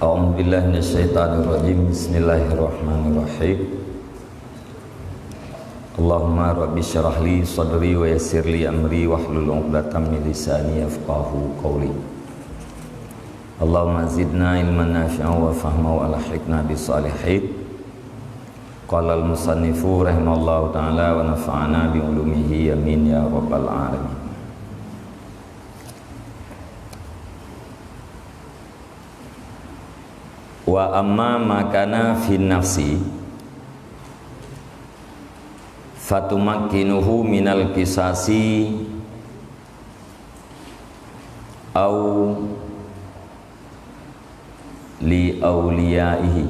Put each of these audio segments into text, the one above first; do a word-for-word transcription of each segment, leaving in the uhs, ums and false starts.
A'udzubillahi minasyaitonirrajim. Bismillahirrahmanirrahim. Allahumma rabbi syrah li sadri wa yassir li amri wahlul 'uqdatam min lisani yafqahu qawli. Allahumma zidna ilman nafi'a wa fahma wa alhiqna bis salihin. Qala al-musannifu rahimallahu ta'ala wa nafa'ana bi ulumihi, amin ya rabbal alamin. Wa amma ma kana fin nafsi fatumakkinuhu minal qisasi au li auliyaihi.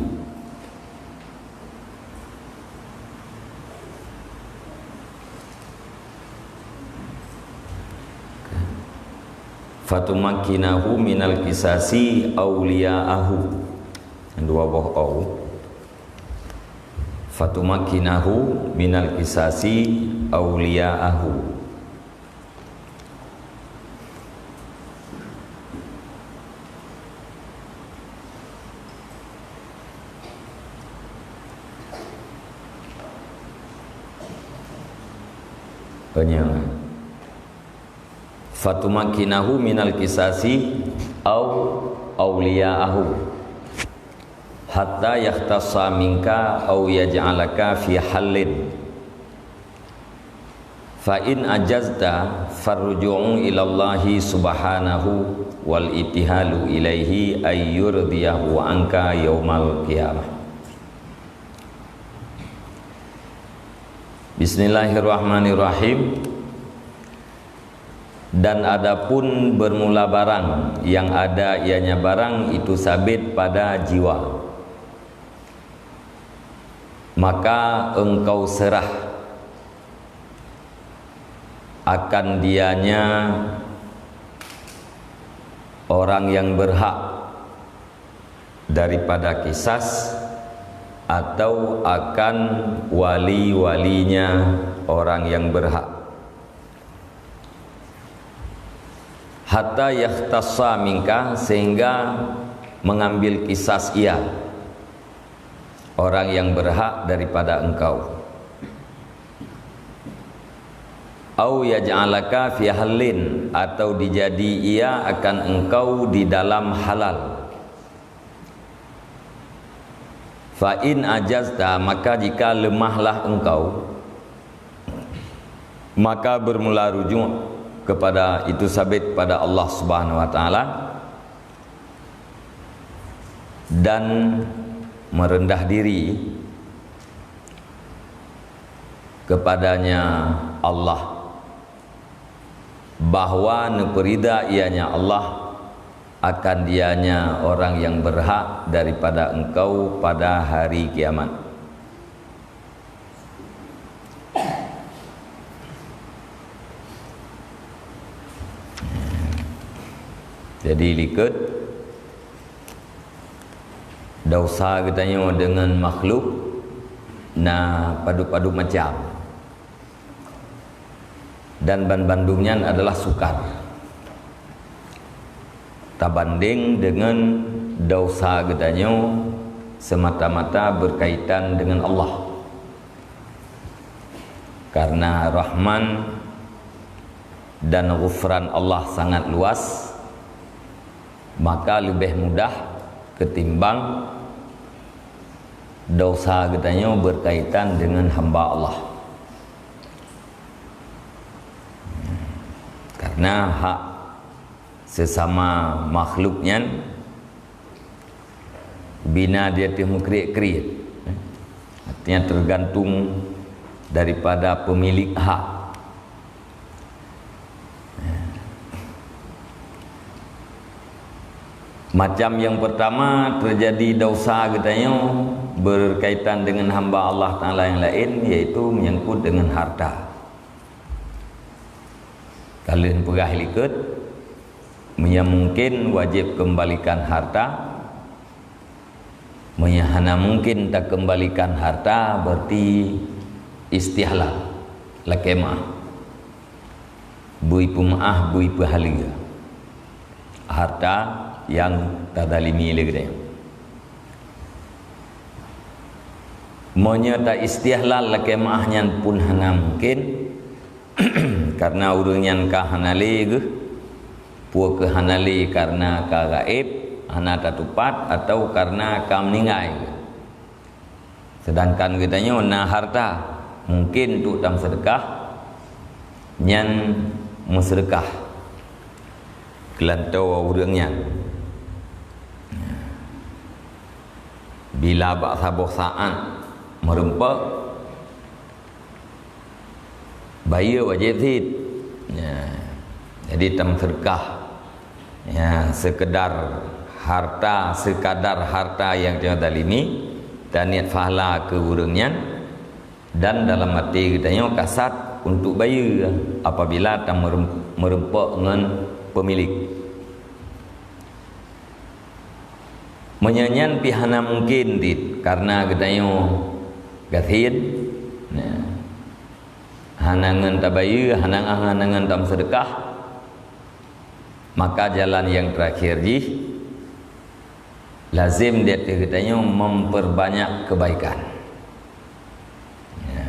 Fatumakkinahu minal qisasi auliyaahu. Dua boh au. Fatumakkinahu minal qisasi auliyaahu. Tanya. Fatumakkinahu minal qisasi au auliyaahu hatta yakhtassa minka au yaj'alaka fi hallin. Fa in ajazta farruju'u ilallahi subhanahu wal ibtihalu ilaihi ay yurdiyahu anka yaumal qiyamah. Bismillahirrahmanirrahim. Dan adapun bermula barang, yang ada ianya barang itu sabit pada jiwa, maka engkau serah akan dianya orang yang berhak daripada kisas atau akan wali-walinya orang yang berhak. Hatta yakhtassa minka, sehingga mengambil kisas ia, orang yang berhak daripada engkau. Au yaj'alaka fi hallin, atau dijadi ia akan engkau di dalam halal. Fa in ajazta, maka jika lemahlah engkau, maka bermula rujuk kepada itu sabit pada Allah Subhanahu wa Taala dan merendah diri kepadanya Allah, bahwa neupeurida ianya Allah akan dianya orang yang berhak daripada engkau pada hari kiamat. Jadi likot dosa geutanyoe deungon makhluk na padub-padub macam. Dan banmandum nyan adalah sukar tabandeng deungon dosa geutanyoe semata-mata berkaitan dengan Allah. Karena rahman dan ghufran Allah sangat luas, maka leubeh mudah ketimbang dosa geutanyoe berkaitan dengan hamba Allah. Karena hak sesama makhluk nyan bina di ateueh meukriet-kriet. Artinya tergantung daripada pemilik hak. Macam yang pertama terjadi dosa geutanyoe berkaitan dengan hamba Allah Taala yang lain, yaitu menyangkut dengan harta. Ka lheueh peugah likot, meunyo mungkin wajéb keumbalikan harta, meunyo hana mungkin takeumbalikan harta, berarti istihlal, lakée meuáh. Bui peumeuáh, bui peuhaleue harta nyang tazalimi lé geutanyoe. Meunyoe ta-istihlal lakée meu'ah nyan pun hana mungken, karna ureuëng nyan ka hana lé geuh, peu kheueh hana lé karna ka gaéb, hana tatupat, atawa karna ka meuninggai geuh. Seudangkan geutanyoe na harta, mungken untuk tameuseudeukah, nyan meuseudeukah keulantoe ureuëng nyan. Bila bak saboh saát meurumpok, bayeue wajéb cit. Ya. Jadi tameuseudeukah, ya, seukeudar harta, seukadar harta nyang tanyoe zalimi, taniet pahala keu ureuëng nyan, dan dalam até geutanyoe kasat untuk bayeue apabila tameurem-, meurumpok ngon peumilék. Meunyoe nyan pih hana mungken cit, karna geutanyoe gasien, nah, hana ngon tabayeue, hana, hana ngon tameuseudeukah, maka jalan nyang teurakhir jih, lazem di ateueh geutanyoe memperbanyak kebaikan. Ya,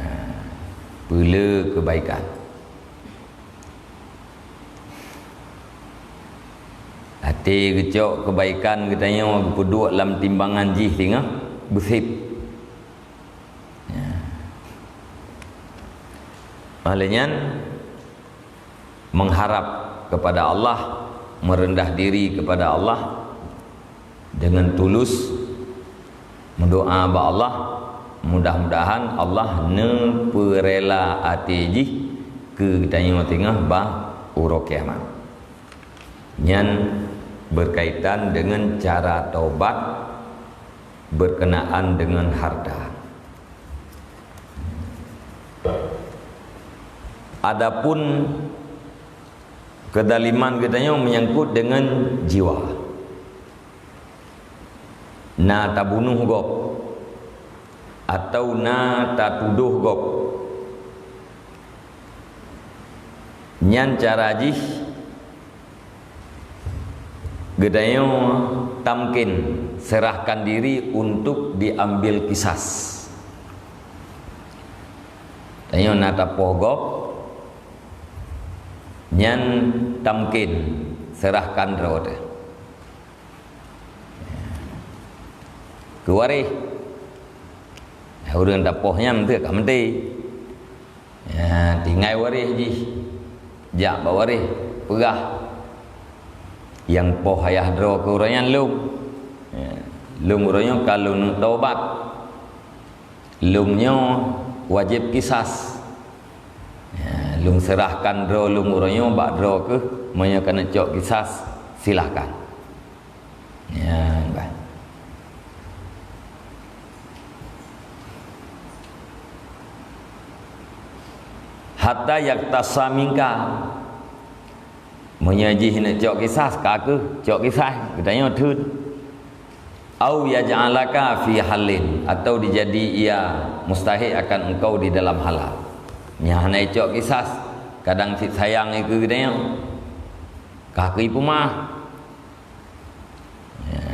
peule kebaikan. Até geucok kebaikan geutanyoe geupeuduek lam timbangan jih singoh beusép. Ya. Oleh nyan, mengharap kepada Allah, merendah diri kepada Allah dengan tulus, meudoá bak Allah, mudah-mudahan Allah neupeurela até jih keu geutanyoe teungoh bak uroe kiamat. Nyan berkaitan dengan cara taubat berkenaan dengan harta. Adapun kezaliman geutanyoe menyangkut dengan jiwa. Na tabunoh gob atau na tatudoh gob. Nyan cara jih geutanyoe tamkin serahkan diri untuk diambil kisas. Tanyoe na tapoh gob, nyan tamkin serahkan droe teuh. Keu waréh. Ureuëng tapoh nyan teuh ka meuté. Ya, tinggai waréh jih. Jak bak waréh, peugah, "Nyang poh ayah droe keu uroe nyan lôn. Ya, lôn uroe nyoe ka lôn taubat. Lôn nyoe wajéb kisas. Ya, lôn seurahkan droe lôn uroe nyoe bak droe keuh, meunyoe keuneuk cok kisas, silahkan." Ya, bah. Hatta yaktassa minka. Meunyoe jih neuk cok kisas, ka keuh cok kisas, geutanyoe thon. Au yaj'alaka fi halin, atau dijadi ia mustahik akan engkau di dalam halal. Nyan hana cok kisas, kadang cit sayang keu geutanyoe. Ka keuh ipeumaah. Ya.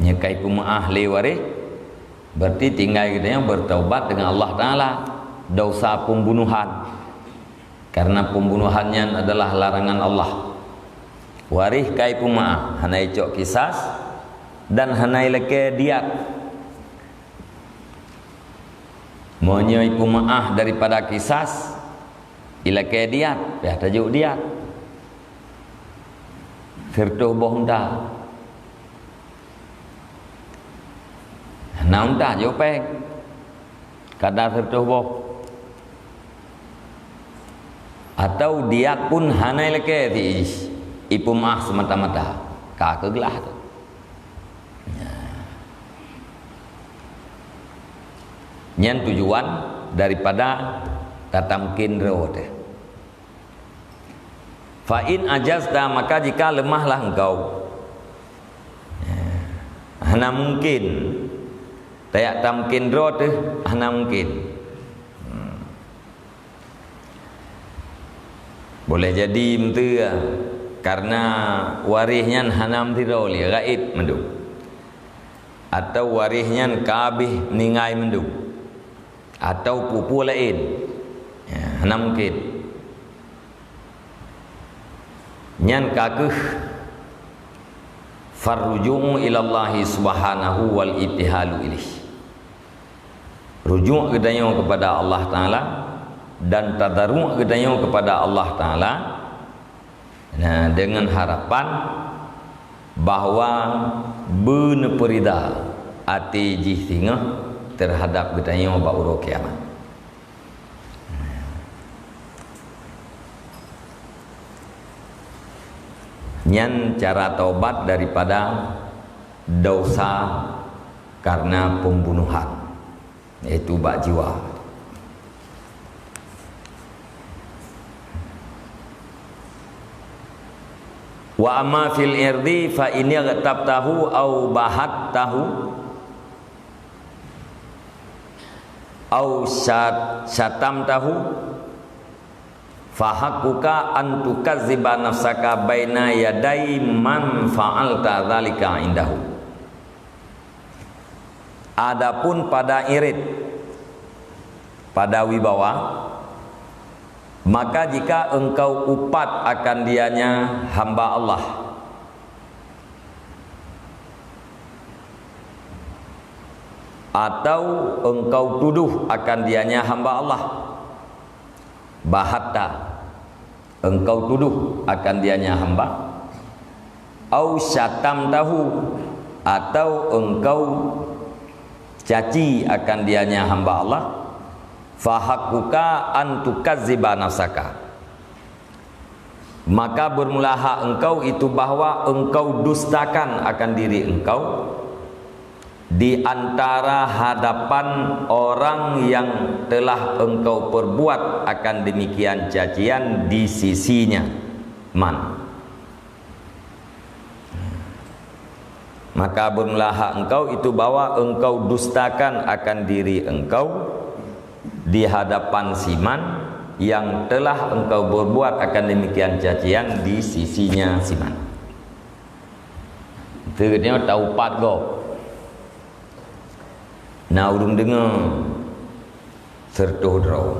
Nyoe ka ipeumaah lé waréh, berarti tinggai geutanyoe bertaubat dengan Allah Taala, dosa pembunuhan. Karena pembunuhan nyan adalah larangan Allah. Waréh ka ipeumaah, hana icok kisas dan hana ilakée diat. Meunyoe ipeumaah daripada kisas, ilakée diat, payah tajok diat. Sireutôh boh unta. Hana unta jok péng. Kada sireutôh boh. Atau diat pun hana ilakée, ipeumaah semata-mata. Ka keuh glah tu. Nah. Nyan tujuan daripada tatamkin droe teuh. Fa in ajazta, maka jika leumahlah engkau. Hana mungken. Tajak tamkin droe teuh, hana mungken. Hmm. Boleh jadi meuteue, karena waréh nyan hana meusidroe lé, gaéb mandum. Atau waréh nyan ka habéh meuninggai mandum, atau peue-peue laén. Ya, hana mungken. Nyan ka kheueh farruju'u ilallahi subhanahu wal ibtihalu ilaih. Rujuk geutanyoe kepada Allah Taala dan tadaruk geutanyoe kepada Allah Taala, nah, dengan harapan bahwa beuneupeurida até jih singoh terhadap geutanyoe bak uroe kiamat. Nyan cara taubat daripada dosa karena pembunuhan, yaitu bak jiwa. Wa amma fil irdi fa in ightabtahu au bahattahu au syat-, syatamtahu, fa haqquka an tukazziba nafsaka baina yadai man fa'alta dzalika indahu. Adapun pada irit, pada wibawa, maka jika engkau upat akan dianya hamba Allah, atau engkau tuduh akan dianya hamba Allah, bahatta, engkau tuduh akan dianya hamba, au syatamtahu, atau engkau caci akan dianya hamba Allah, fa haqquka an tukazziba nafsaka. Maka bermula hak engkau itu bahwa engkau dustakan akan diri engkau di antara hadapan orang yang telah engkau perbuat akan demikian cacian di sisinya. Man. Maka bermula hak engkau itu bahwa engkau dustakan akan diri engkau di hadapan siman yang telah engkau berbuat akan demikian cacian di sisinya siman. Teurimong taupat gob. Na ureuëng deungoe seureutoh droe,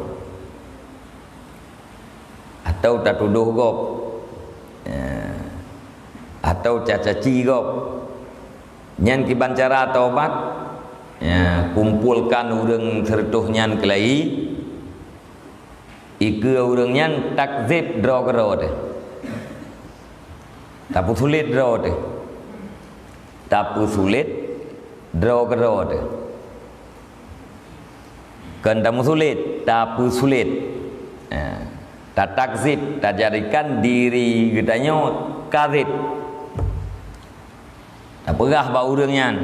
atau tatudoh gob, ya, atau cacaci gob. Nyan kiban cara taubat, ya, kumpolkan ureuëng seureutoh nyan keulai, ikeue ureuëng nyan takzib droe keudroe teuh. Tapeusulet droe teuh. Tapeusulet droe keudroe teuh. Kon tameusulet, tapeusulet. Ha, tatakzib, tajadikan diri geutanyoe kazib. Tapeugah bak ureuëng nyan,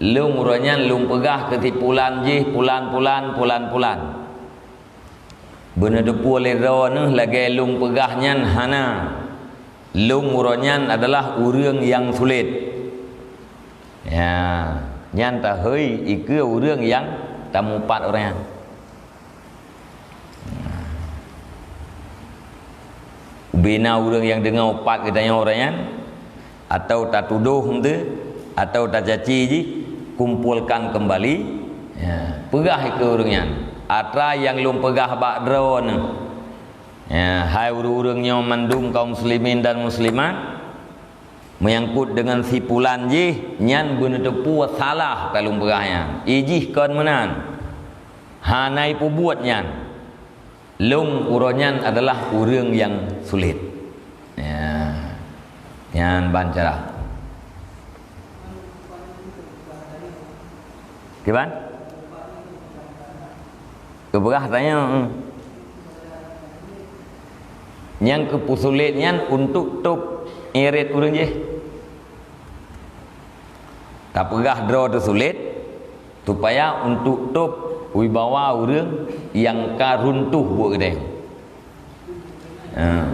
lôn uroe nyan lôn peugah keu si pulan jih, pulan, pulan, pulan, pulan. Beuneuteupeu lé droeneuh lagée lôn peugah nyan hana. Lôn uroe nyan adalah ureuëng nyang sulet. Ya, nyan tahôi ikeue ureuëng nyang tamupat uroe nyan. Ubena ureuëng nyang deungoe upat geutanyoe uroe nyan, atau tatudoh eunteuk, atau tacaci jih, kumpolkan keumbali, ya, peugah ikeue ureuëng nyan, "Atra nyang lôn peugah bak droeneuh, ya, hai ureuëng-ureuëng nyoe mandum kaum muslimin dan muslimat, meunyangkot deungon si pulan jih, nyan beuneuteupeu salah ka lôn peugah nyan. Ijih kon meunan. Hana ipeubuet nyan." Lôn uroe nyan adalah ureuëng nyang sulet. Ya. Nyan ban cara. Kiban? Geupeugah tanyoe, hmm. Nyang geupeusulet nyan untuk tôb irit ureuëng jih. Tapeugah droe teusulet, supaya untuk tôb wibawa ureuëng nyang ka runtuh buet geude. Ha.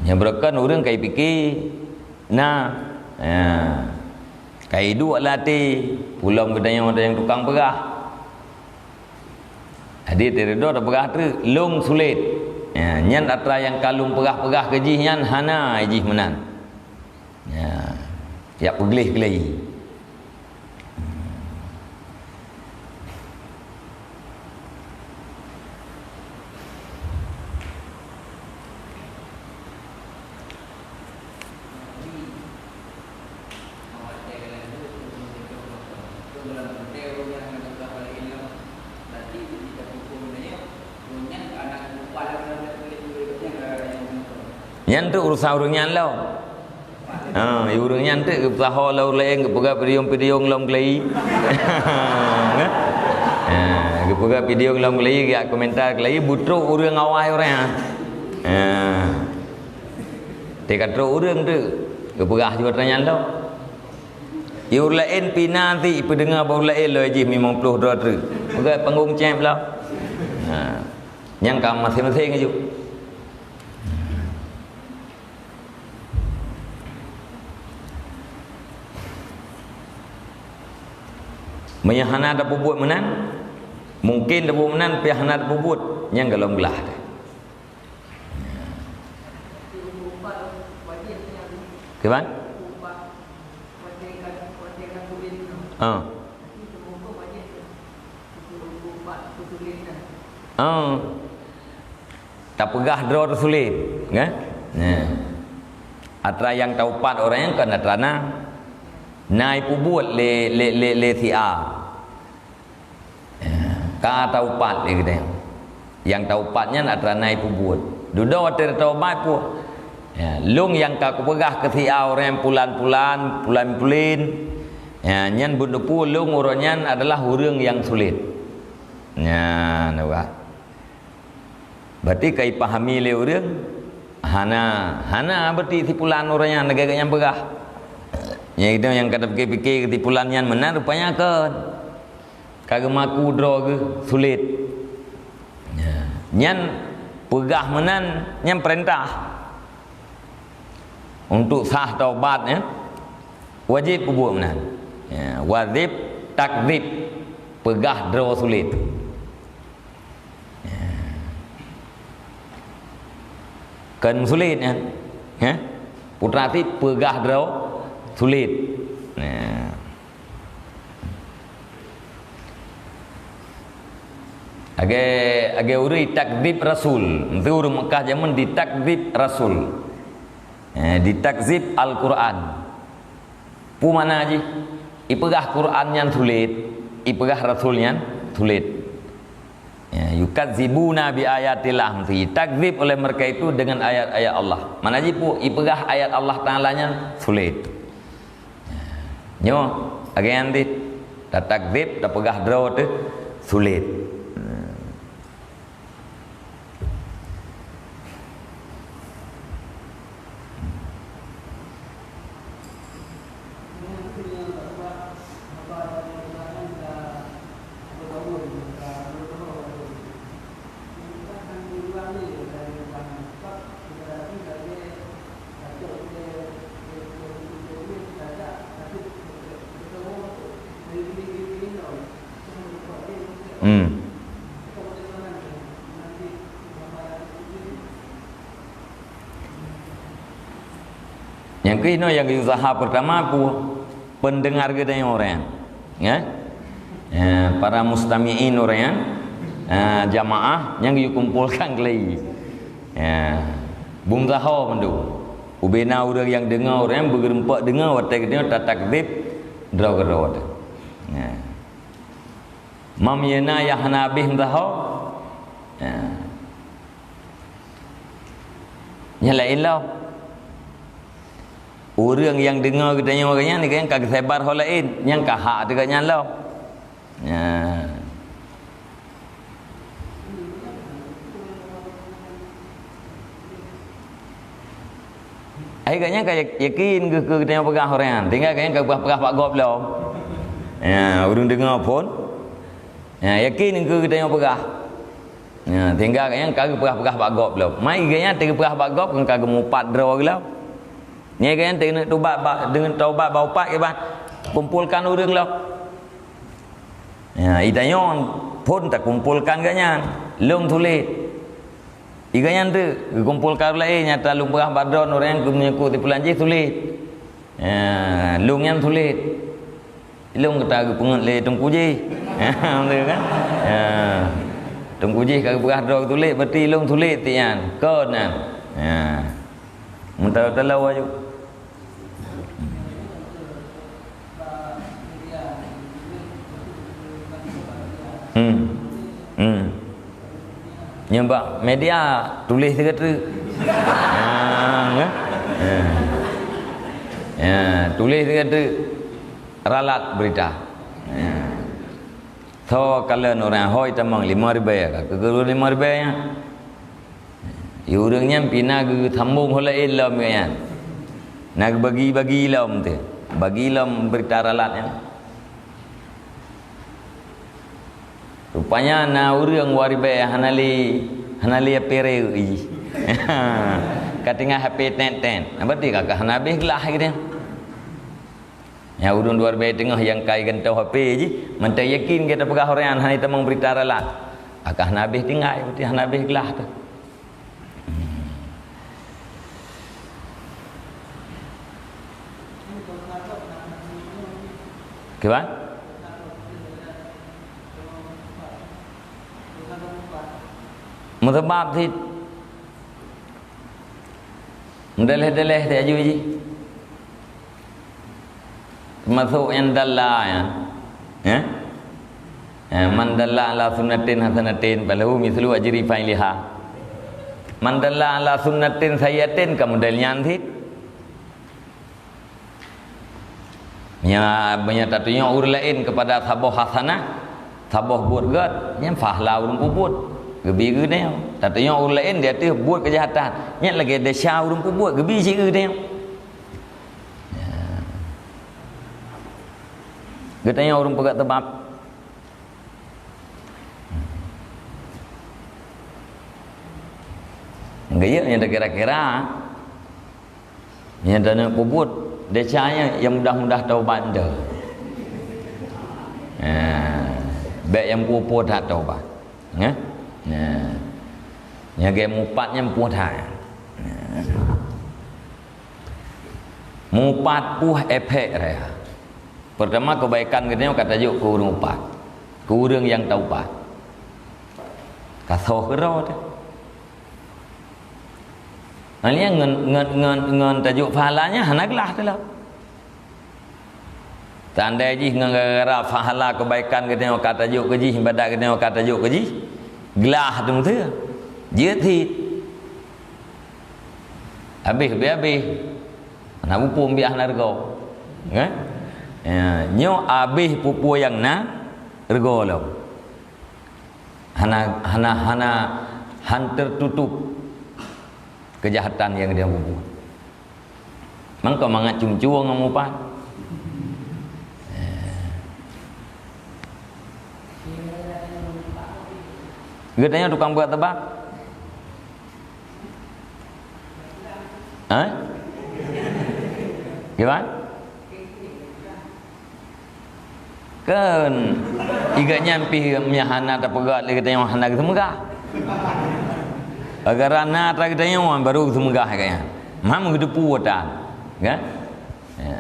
Nyang beureukan ureuëng ka ipike na, ha, ka iduek lam até, peulom geutanyoe nyang tukang peugah. Jadi, teuridong tapeugah treuk, lôn sulet. Ha, nyan atra nyang ka lôn peugah-peugah keu jih nyan hana jih meunan. Ya. Jak peugleh keulayi. Nyan tu urusan ureueng nyan lom. Ha, ureueng nyan teuk geupeusaho lom ureueng laén, geupeugah pidiong-pidiong lom keulayi. Ha, geupeugah pidiong lom keulayi, geujak komentar keulayi, beutrok ureueng awai ureueng nyan. Ha. Teuka trok ureueng teuk geupeugah jih atra nyan lom. Ureueng laén pih na sit peudeungoe bak ureueng laén lom jih limong ploh droe treuk. Peugah panggong céb lom. Ha. Nyang ka maséng-maséng aju. Meunyoe hana tapeubuet meunan, mungken tapeubuet meunan, pih hana tapeubuet, nyang golom glah teuh. Kiban? Ah. Ah. Tapeugah droe teusulet, kan? Nah. Atra nyang taupat ureueng nyan kon atra na. Na ipeubuet lé, lé, lé, lé si A. Ka taupat lé geutanyoe. Nyang taupat nyan atra na ipeubuet. Dudoe watèe taubat peue? Ya, lôn nyang ka kupeugah keu si A ureueng pulan-pulan, pulan-pulan. Ya, nyan beuneupeu lôn uroe nyan adalah ureueng nyang sulet. Nyan, nampak. Berarti ka ipahami lé ureueng, hana, hana berarti si pulan ureueng nyan lagèe geuh nyang peugah. Nyang itu nyang ka tapike-pike si pulan nyan meunan, rupanya kon. Ka geumaku droe geuh sulet. Ya. Nyan peugah meunan, nyan peurintah. Untuk sah taubat, ya, wajéb peubuet meunan. Ya, wajéb takdzib, peugah droe sulet. Kon sulet nyan. Heh? Putra sit peugah droe sulet. Nah. Lagèe, lagèe ureueng takdzib rasul. Ureueng Mekah jameun ditakdzib rasul. Eh, ditakdzib Al-Quran. Peue makna jih? Ipeugah Quran nyan sulet, ipeugah rasul nyan sulet. Ya, yukadzibuna bi ayatillah, ditakdzib oleh mereka itu dengan ayat-ayat Allah. Makna jih peue? Ipeugah ayat Allah Taala nyan sulet. Ya. Nyoe, lagèe nyan deh, tatakdzib, tapeugah droe teuh sulet. Hmm. Nyang keunoe nyang geuusaha peurtama peue? Peundeungar geutanyoe ureueng. Ya? Ya, para mustami'in ureueng, ya, jamaah nyang geukumpolkan keulayi. Ya. Beusaho mandum. Ubena ureueng nyang deungoe ureueng beugeureumpok deungoe watèe geutanyoe tatakdzib droe-droe teuh. Ya. Mam yena nyang hana habéh meusaho. Ya. Nyang laén lom. Ureueng nyang deungoe geutanyoe nyan, nyan ka geusebar ho laén, nyang ka hak teuh gobnyan lom. Ya. Hai gobnyan ka yak-, yakin geuh keu geutanyoe peugah ureueng nyan. Tinggai gobnyan ka peugah-peugah bak gob lom. Ya, ureueng deungoe phon. Ya, yakin keu geutanyoe peugah. Ya, tinggai gobnyan ka geupeugah-peugah bak gob lom. Mai gobnyan teupeugah bak gob, ka geumupat droe geuh lom. Nyan gobnyan teuneuk tobat bak, deungon tobat bak upat kiban. Kumpolkan ureueng lom. Ya, geutanyoe phon takumpolkan gobnyan. Lôn sulet. Gobnyan teuk geukumpolkan ureueng laén nyang talôn peugah bak droe ureueng nyang keu meunyeukôt sipulan jih sulet. Ya, lôn nyan sulet. Lôn ka geupeungeut lé Teungku jih. Beutôi kan? Ya. Teungku jih ka geupeugah droe sulet, berarti lôn sulet tiep nyan. Kon nyan. Ya. Meutalô-talô aju. Hmm. Hmm. Nyoe bak media tuléh sigoe treuk. Ha, ya. Ya. Ya, tuléh sigoe treuk. Ralat berita. Ya. Tho kalon ureuëng hôi tamong limong ribée ka. Keu limong ribée nyan. Ureuëng nyan pih na geusambong ho laén lom nyan. Na geubagi-bagi lom teuh. Bagi lom berita ralat nyan. Rupanya na ureuëng dua ribée hana lé, hana lé H P ré jih. Ka tinggai H P tét-tét. Berarti ka, ka hana habéh glah gitu. Nyang ureuëng dua ribée teungoh nyang kai gantoe H P jih, mantong yakin gata peugah ureuëng nyan hana tamong berita ralat. Ka hana habéh tinggai, berarti hana habéh glah teuh. Kiban? Meusabab cit. Meudaléh-daléh cit aju jih. Teumasok nyang dalla nyan. Ya? Ya, man dalla ala sunnatin hasanatin falahu mislu ajri fa'iliha. Man dalla ala sunnatin sayyi'atin ka model nyan cit. Nya, meunyoe tatunyok ureuëng laén keupada saboh hasanah, saboh buet gét, nyan pahala ureuëng peubuet, geubi geutanyoe. Tatunyok ureuëng laén di ateueh buet keujahatan, nyan lagée desya ureuëng peubuet, geubi cit geutanyoe. Geutanyoe ureuëng peugét teubab. Geuyek nyang kira-kira, nyang taneuk peubuet, desya nyang mudah-mudah taubat nyoe. Ha, bék nyang peue-peue that taubat. Nyan? Nyan. Nyang gét mupat nyang peue that. Mupat peue efek raya. Pertama, keubaikan geutanyoe ka tajok keu ureuëng upat, keu ureuëng nyang taubat. Ka soe keudroe teuh. Hanya ngon, ngon, ngon, ngon tajok pahala nyan hana glah teuh lom. Tandai jih ngon gara-gara pahala keubaikan geutanyoe ka tajok keu jih, ibadat geutanyoe ka tajok keu jih, glah teuh meuteue. Jeuet cit. Habéh, habéh, habéh. Hana muphom biah na reugoe. Kan? Ya, nyoe habéh peue-peue nyang na reugoe lom. Hana, hana, hana, han teututup keujahatan nyang dia peubuet. Mangko mangat cum-cum ngon mupat. Geutanyoe tukang buet teubab. Ha? Gimana? Kan, iga nyan pih meunyo hana tapeugah lé geutanyoe hana geuseumeugah. Gara-gara na atra geutanyoe baru geuseumeugah iga nyan. Mam geuteupeue tan, kan? Ya.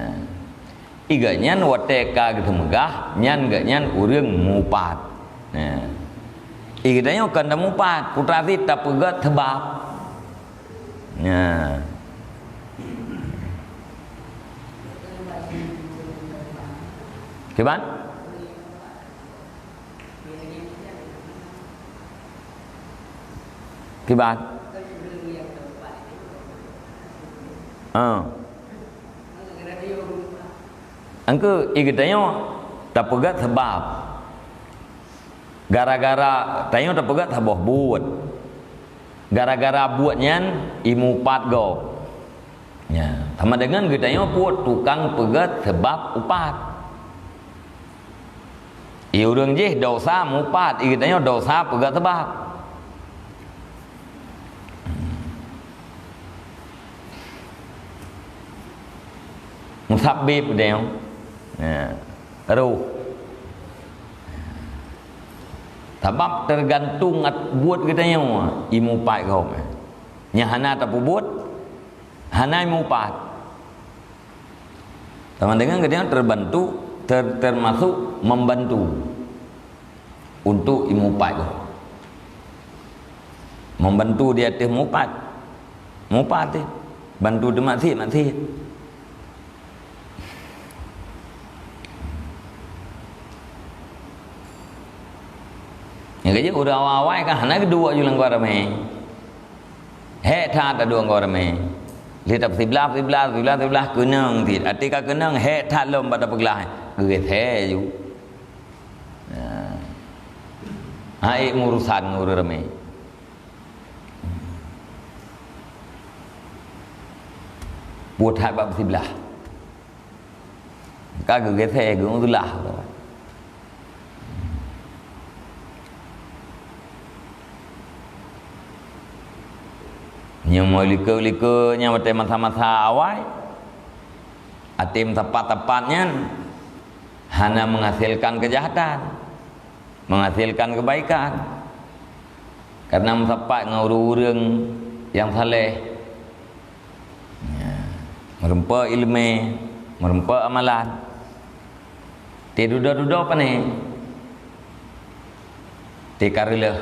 Iga nyan watée ka geuseumeugah, nyan geuh nyan ureuëng mupat. Ya. Iga tanyoe kan tamupat, putra sit tapeugah sebab. Nya. Kiban? Kiban? Ah. Engkeu, i geutanyoe tapeugah sabab. Gara-gara tanyoe tapeugah saboh buet. Gara-gara buet nyan, i mupat gob. Nya, sama dengan geutanyoe peuet tukang peugah sabab upat. I ureuëng jih desya mupat, i geutanyoe desya peugah sabab. Musabbib geutanyoe. Nya. Roh. Sabab teugantung at-, buet geutanyoe, i mupat gob. Nyang hana tapeubuet, hana i mupat. Sama dengan geutanyoe terbantu, ter-, termasuk membantu untuk mupat. Membantu di ateueh mupat. Mupat teuh. Bantu teumaksiet, maksiet. Nyang keujeuet ureuëng awai-awai kan hana geuduek ju lam goe ramé. Hék that taduek ngon ramé. Lheueh tapeusibeulaih, sibeulaih, sibeulaih, sibeulaih, keunong cit. Até ka keunong, hék that lom bak tapeuglah. Geugét hék ju. Nah. Hai urusan ngon ureuëng ramé. Puet that bak peusibeulaih. Ka geugét hék, geungulah. Nyoe likot-likot nyang watée masa-masa awai, até meusapat-sapat nyan hana menghasilkan kejahatan, menghasilkan kebaikan. Karena meusapat ngon ureuëng-ureuëng nyang saleh, ya, meureumpok iéleumé, meureumpok amalan. Té dudoe-dudoe pané? Té ka reuloh,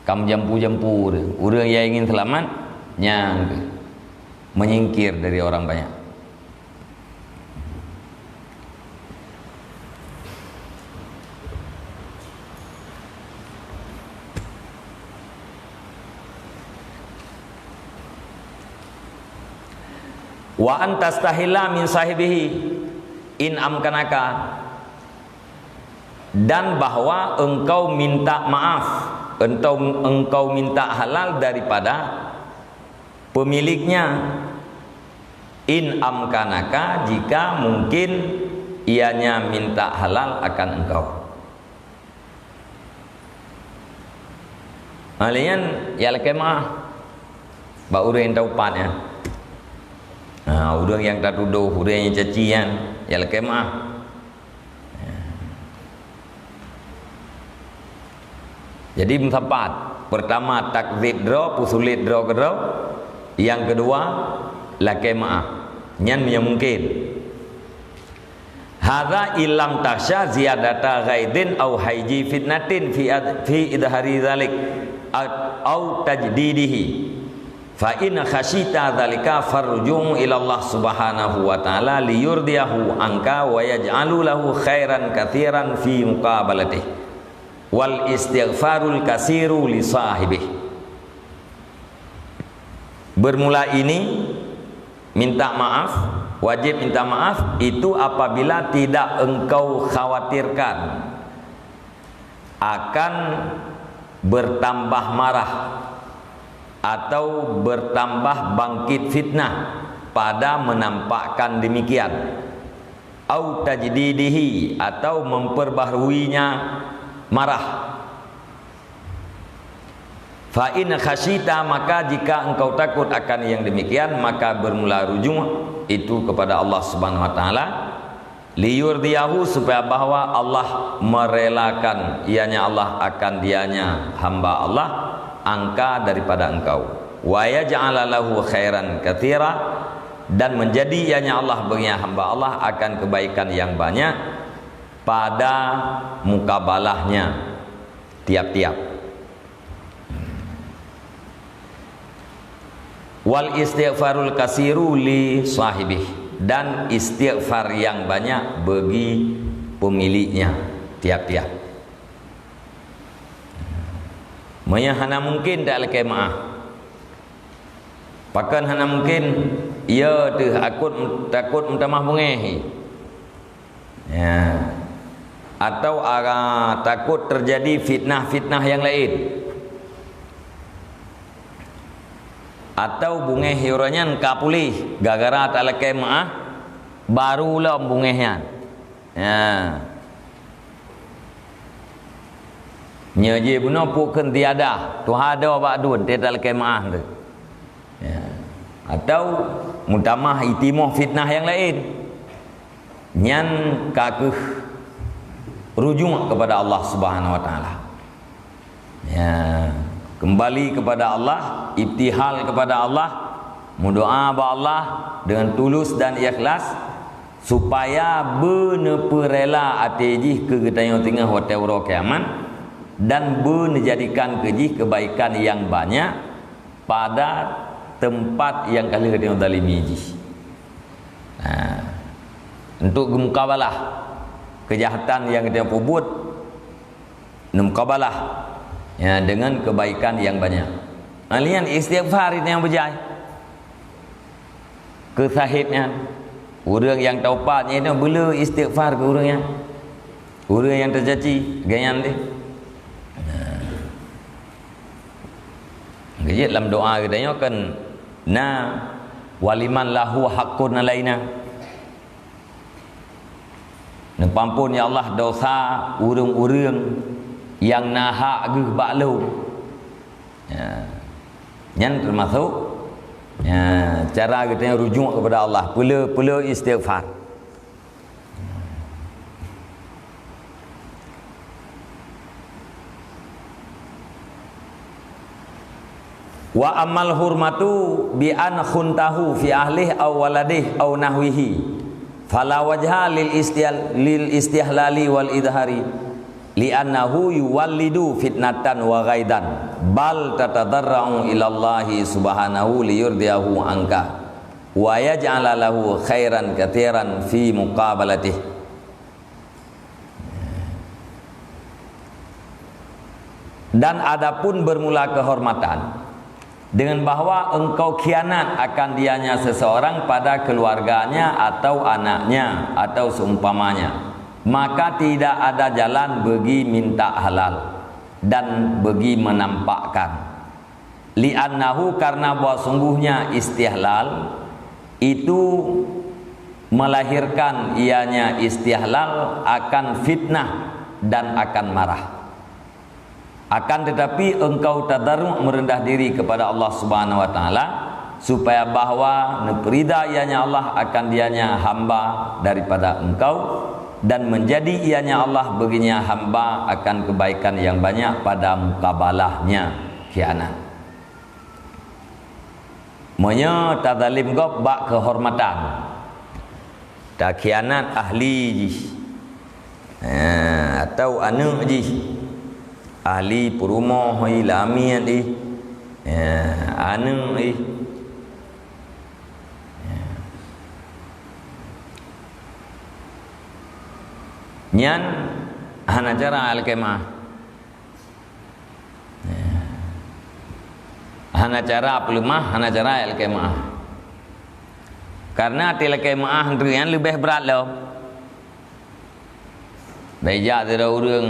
ka meujampu-jampu ureuëng. Ureuëng nyang ingin seulamat, nyan kheueh menyingkir dari orang banyak. Wa an tastahilla min sahibihi in amkanaka, dan bahwa engkau minta maaf, engkau, engkau minta halal daripada pemiliknya, in amkanaka, jika mungkin ianya minta halal akan engkau. Hal nyan, ya lakée maaf bak ureuëng nyang taupat nyan. Ha, ureuëng nyang tatudoh, ureuëng nyang caci nyan, ya lakée maaf. Jadi meusapat, pertama takzib droe, peusulet droe keudroe, nyang keudua lakée maaf. Nyan meunyoe mungken. Hadza illam takhsya ziyadata ghaidin au haiji fitnatin fi ad-, fi idhari dzalik au, au tajdidihi. Fa in khasyita dzalika farju'u ila Allah subhanahu wa ta'ala liyurdiyahu anka wa yaj'alu lahu khairan katsiran fi muqabalatih. Wal istighfarul katsiru li sahibih. Bermula ini, minta maaf, wajib minta maaf itu apabila tidak engkau khawatirkan akan bertambah marah atau bertambah bangkit fitnah pada menampakkan demikian, au tajdidihi, atau memperbaharuinya marah. Fa in khasyita, maka jika engkau takut akan yang demikian, maka bermula rujuk itu kepada Allah Subhanahu wa taala, liyurdiyahu, supaya bahwa Allah merelakan, ianya Allah akan dianya hamba Allah, anka, daripada engkau, wa yaj'ala lahu khairan katsira, dan menjadi ianya Allah bagi hamba Allah akan kebaikan yang banyak pada mukabalahnya tiap-tiap. Wal istighfarul kasiru li sahibih, dan istighfar yang banyak bagi pemiliknya tiap-tiap. Meunyoe hana mungkin, tak lakée maaf. Pakon hana mungkin? Ya teuh, akut, takot meutamah beungéh. Ya. Atau ara-, takot terjadi fitnah-fitnah yang lain. Atau beungéh uroe nyan ka puléh gara-gara talakée meuáh, baru lom beungéh nyan. Ya. Nyoe jih bunoe pukon tiada, tuha do bak dun, teutalakée meuáh tu. Ya. Atau meutamah itimoh fitnah yang lain. Nyan ka kheueh rujuk kepada Allah Subhanahu wa taala. Ya, kembali kepada Allah, ibtihal kepada Allah, meudoá bak Allah dengan tulus dan ikhlas, Supaya beuneupeurela até jih keu geutanyoe teungoh watée uroe kiamat, dan beuneujajikan keu jih keubaikan nyang banyak pada teumpat nyang ka lheueh geutanyoe zalimi jih. Nah, untuk geumukabalah keujahatan nyang geutanyoe peubuet, neumukabalah, ya, deungon keubaikan nyang banyak. Nyan istighfar nyang beujai. Keu sahét nyan, ureuëng nyang taupat nyan beuleu istighfar keu ureuëng nyan. Ureuëng nyang teucaci, geuh nyan deh. Nah. Geujeuet lam doa geutanyoe kan, na, "Waliman lahu haqqun alaina." Neupeuampon, ya Allah, dosa ureuëng-ureuëng nyang na hak geuh bak lôn. Ya. Nyan teumasok, ya, cara geutanyoe rujuk kepada Allah, peuleu-peuleu istighfar. Wa ammal hurmatu bi an khuntahu fi ahlih aw waladih aw nahwihi, fala wajha lil istihl-, lil istihlali wal idhari, li'annahu yuwallidu fitnatan wa ghaidan, bal tatadarra'u ilallahi subhanahu liyurdiyahu anka, wa yaj'ala lahu khairan katsiran fi muqabalatih. Dan adapun bermula kehormatan, dengan bahwa engkau khianat akan dianya seseorang pada keluarganya atau anaknya atau seumpamanya, maka tidak ada jalan bagi minta halal dan bagi menampakkan. Li'annahu, karena bahwa sungguhnya istihlal itu melahirkan ianya istihlal akan fitnah dan akan marah. Akan tetapi engkau tadarru' merendah diri kepada Allah Subhanahu wa Taala, supaya bahwa neupeurida ianya Allah akan dianya hamba daripada engkau, dan menjadi ianya Allah baginya hamba akan kebaikan yang banyak pada mukabalahnya khianat. Meunyoe tazalém gob bak keuhormatan, takhianat ahli jih, eh, atau aneuëk jih, ahli peurumoh jih, lamiet jih, eh, aneuëk jih, eh, nyan hana cara alkemah. Hana cara peuleumah, hana cara lakée meuáh. Karena até lakée meuáh nyan leubeh brat lom. Bèk jak sidroe ureuëng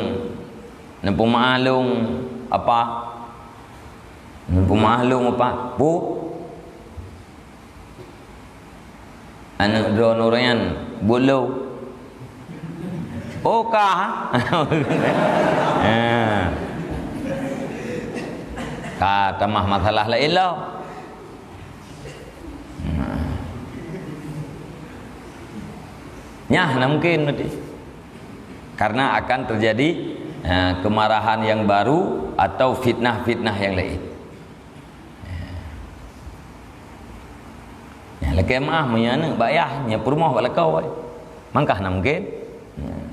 neupeumeuáh lôn apa? Neupeumeuáh lôn apa? Pu? Aneuëk droeneuh nyan buet lôn. Oh, ka? Eh. Ka tamah masalah laén lom. Nyan hana mungkin nanti. Karena akan terjadi, eh, kemarahan yang baru atau fitnah-fitnah yang lain. Nyan lakée meuáh meunyoe aneuëk bak yah, nyoe peurumoh bak lakoe. Mangkah na mungken? Nyan.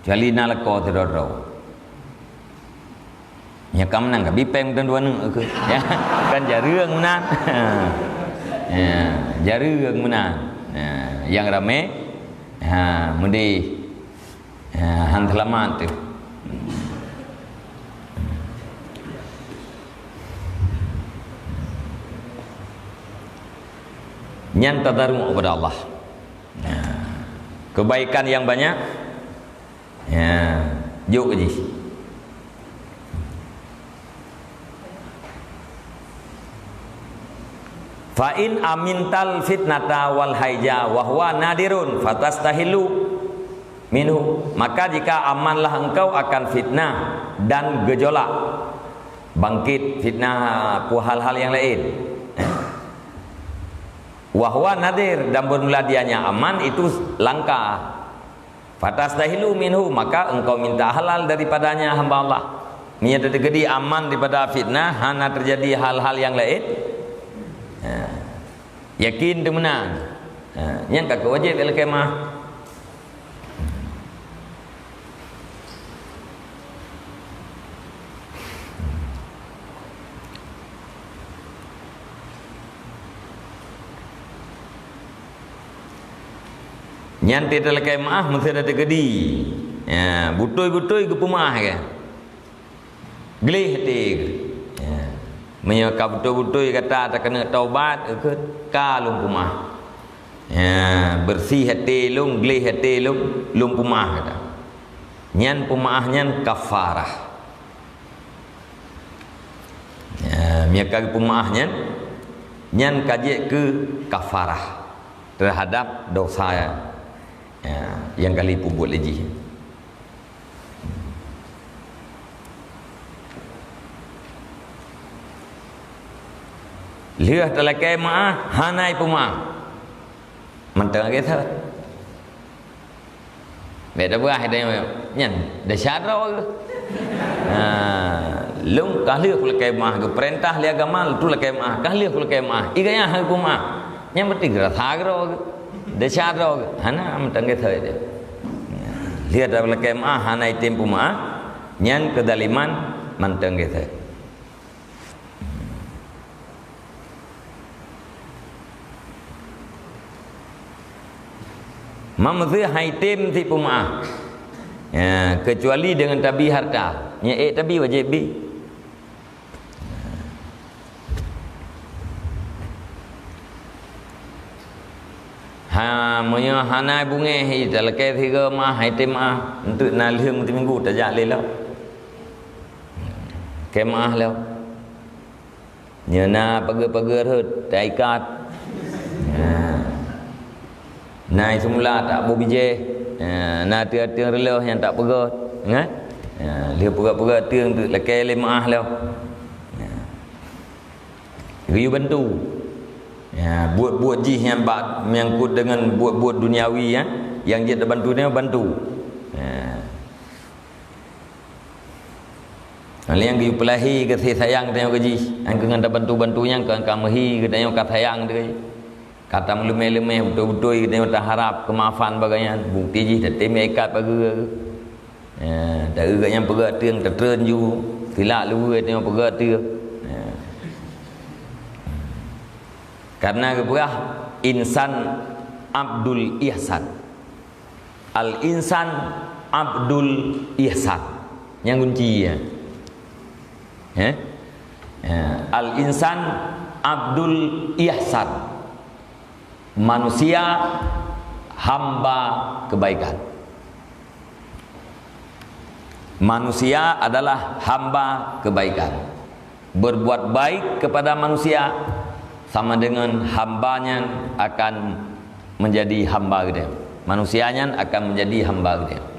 Kecuali na lakoe sidroe-droe. Nyoe ka meunan ka bipeng dan dua aneuëk keu. Ya, kan jareueng meunan. Ya, jareueng meunan. Ya, nyang ramé, ha, meudeh. Ya, han seulamat teuh. Nyan tadarru' kepada Allah. Ya. Kebaikan yang banyak, ya, jok jih. Fa in amintal fitnata wal haija wa huwa nadirun fatastahillu minhu, maka jika amanlah engkau akan fitnah dan gejolak, bangkit fitnah, pu hal-hal yang lain, wa huwa nadir, dan bermula dianya aman itu langka, fatastahillu minhu, maka engkau minta halal daripadanya, hamba Allah. Meunyoe teuteugedi aman daripada fitnah, hana terjadi hal-hal yang lain, ha, yakin teuh meunan. Ha, nyan ka keuwajéb ilkemah. Nyan teuh talakée meu'ah meuseue teukeudi. Ya, beutôi-beutôi geupeumeu'ah keu. Gleh até geuh. Ya. Meunyoe ka beutôi-beutôi gata takeuneuk taubat, eukheun ka lôn peumeu'ah. Ya, beureuséh até lôn, gleh até lôn, lôn peumeu'ah gata. Nyan peumeu'ah nyan kafarah. Ya, meunyoe ka geupeumeu'ah nyan, nyan ka jeuet keu kafarah teuhadab dosa, ya, nyang ka lheueh peubuet lé jih. Lheueh talakée meu'ah, hana jipeumeu'ah. Mantong lagée thot. Bék tapeugah, nyan desya droe geuh. Ha, lôn ka lheueh kulakée meu'ah, geupeurintah lé agama, lôn lakée meu'ah, ka lheueh kulakée meu'ah. Ié gaya han geupeumeu'ah. Nyan berarti geurasa droe geuh. Desya droe geuh. Hana, mantong lagée thot. Lheueh talakée meu'ah, hana jitem peumeu'ah. Nyan keuzaliman, mantong lagée thot. Manusia han jitem cit peumeu'ah, ya, kecuali deungon tabi harta. Nyang ék tabi wajéb bi. Ha, meunyoe hana beungéh, talakée sigoe meu'ah, han jitem meu'ah, eunteuk na lheueh meuteuminggu tajak lé lom. Kée meu'ah lom. Nyoe na pageue-pageue rhot, taikat. Nah. Na seumula tak bubijéh. Nah, na ateueng-ateueng reuloh nyang tak peugöt. Ingat? Nah, lheueh peugöt-peugöt ateueng tu lakée lé meu'ah lom. Nah. Geuyue bantu. Ya, buet-buet jih nyang bak, menyangkut dengan buet-buet duniawi, ya, nyang jeuet tabantu nyoe bantu. Ya. Nyang geuyue peulahé gaséh sayang tanyoe keu jih, nyang keu ngon tabantu-bantu nyang ka, ka meuhi geutanyoe ka sayang teuh. Ka tameuleuméh-leuméh beutôi-beutôi geutanyoe taharab keumaafan bak gobnyan, bukti jih tatem ikat pageue. Ya, taeu gobnyan peugöt ateueng tatreun ju, silak luweue tanyoe peugöt ateueng. Ya. Karena geupeugah insan abdul ihsan. Al-insan abdul ihsan. Nyang kunci, ya. Eh? Ya. Al-insan abdul ihsan. Manusia hamba kebaikan. Manusia adalah hamba kebaikan. Berbuat baik kepada manusia sama dengan hamba nyan akan menjadi hamba geutanyoe. Manusia nyan akan menjadi hamba geutanyoe.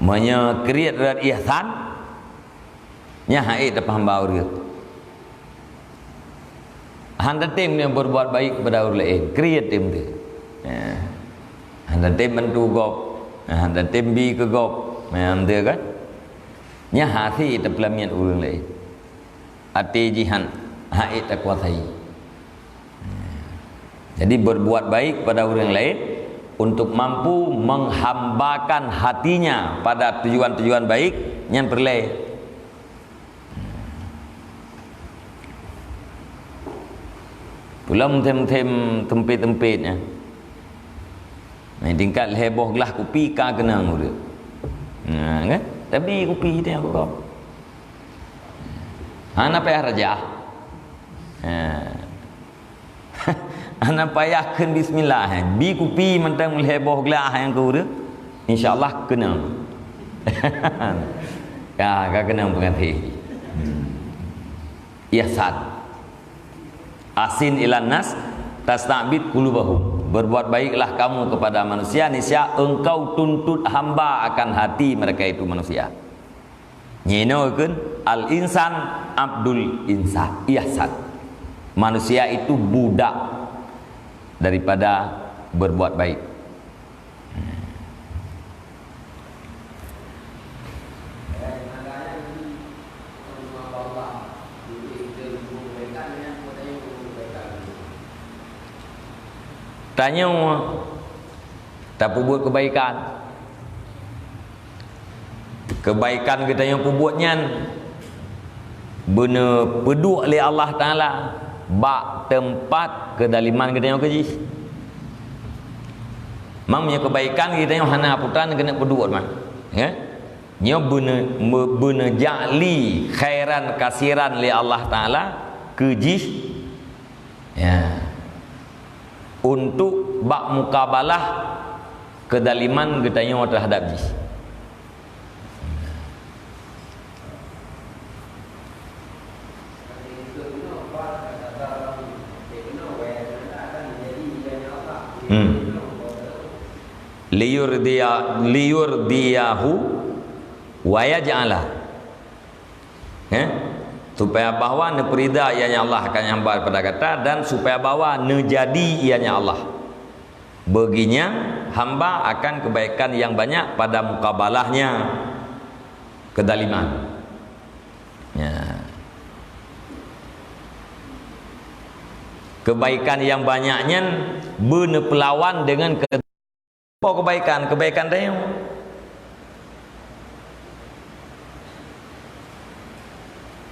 Meunyoe kriet rot ihsan, nyan han ék tapeuhamba ureueng. Han tatem nyoe berbuat baik kepada ureueng laén, kriet tem teuh. Ya. Han tatem bantu gob, han tatem bi keu gob, ya, beutôi kan? Nyan hase tapeulamiet ureueng laén. Até jih han, han ék takuasai. Jadi, berbuat baik pada ureueng laén untuk mampu menghambakan hatinya pada tujuan-tujuan baik nyang peureulée. Pulang tem-tem tempet-tempet, ya. Nah, tingkat lhée boh glah kupi ka keunong ureueng. Nah, kan? Tapi kupi teuh aku kop. Hana payah rajah. Ha. Hana payah kheun bismillah, eh. Bi kupi mantong lhée boh glah nyang keu ureueng. Insya Allah keunong. Ka, ka keunong peungaté. Ihsan. Ahsin ilan nas tasta'bid qulubahum. Berbuat baiklah kamu kepada manusia, niscaya engkau tuntut hamba akan hati mereka itu manusia. Nyoe kheun al-insan abdul insan, ihsan. Manusia itu budak daripada berbuat baik. Tanyoe tapeubuet keubaikan. Keubaikan geutanyoe peubuet nyan beuneupeuduk lé Allah Taala. bak teumpat keudaliman geutanyoe keu jih. Mang meunyoe keubaikan geutanyoe hana putra keuneuk peuduek mah. Ya? Nyoe beune-, me-, beuneujakli khairan kasiran lé Allah Taala keu jih. Ya. Untuk bak mukabalah keudaliman geutanyoe teuhadap jih. Hmm. Liyurdiya-, liyurdiyahu wa yaj'ala. Eh? Supaya bahwa neupeurida ianya Allah akan nyang hamba pada gata, dan supaya bahwa neujadi ianya Allah. Beuginya hamba akan kebaikan yang banyak pada mukabalahnya kedaliman. Ya. Kebaikan yang banyak nyan beuneupeulawan dengan ke-, apa kebaikan? Kebaikan tanyoe.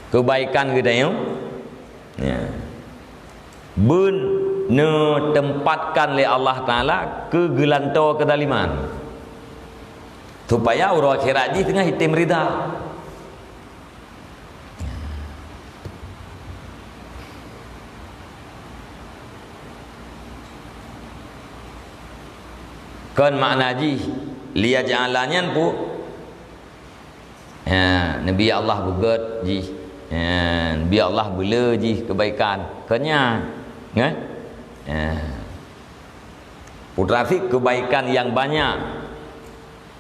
Kebaikan geutanyoe. Ya. Beun neutempatkan lé Allah Taala keu geulantoe keudaliman, supaya uroe akhirat jih teungoh item rida. Kon makna jih, liyaj'ala nyan pu-, Ya, Nabi Allah beugét jih. Ya, Nabi Allah beulé jih kebaikan. Keu nyan, kan? Ya. Putra fit kebaikan yang banyak.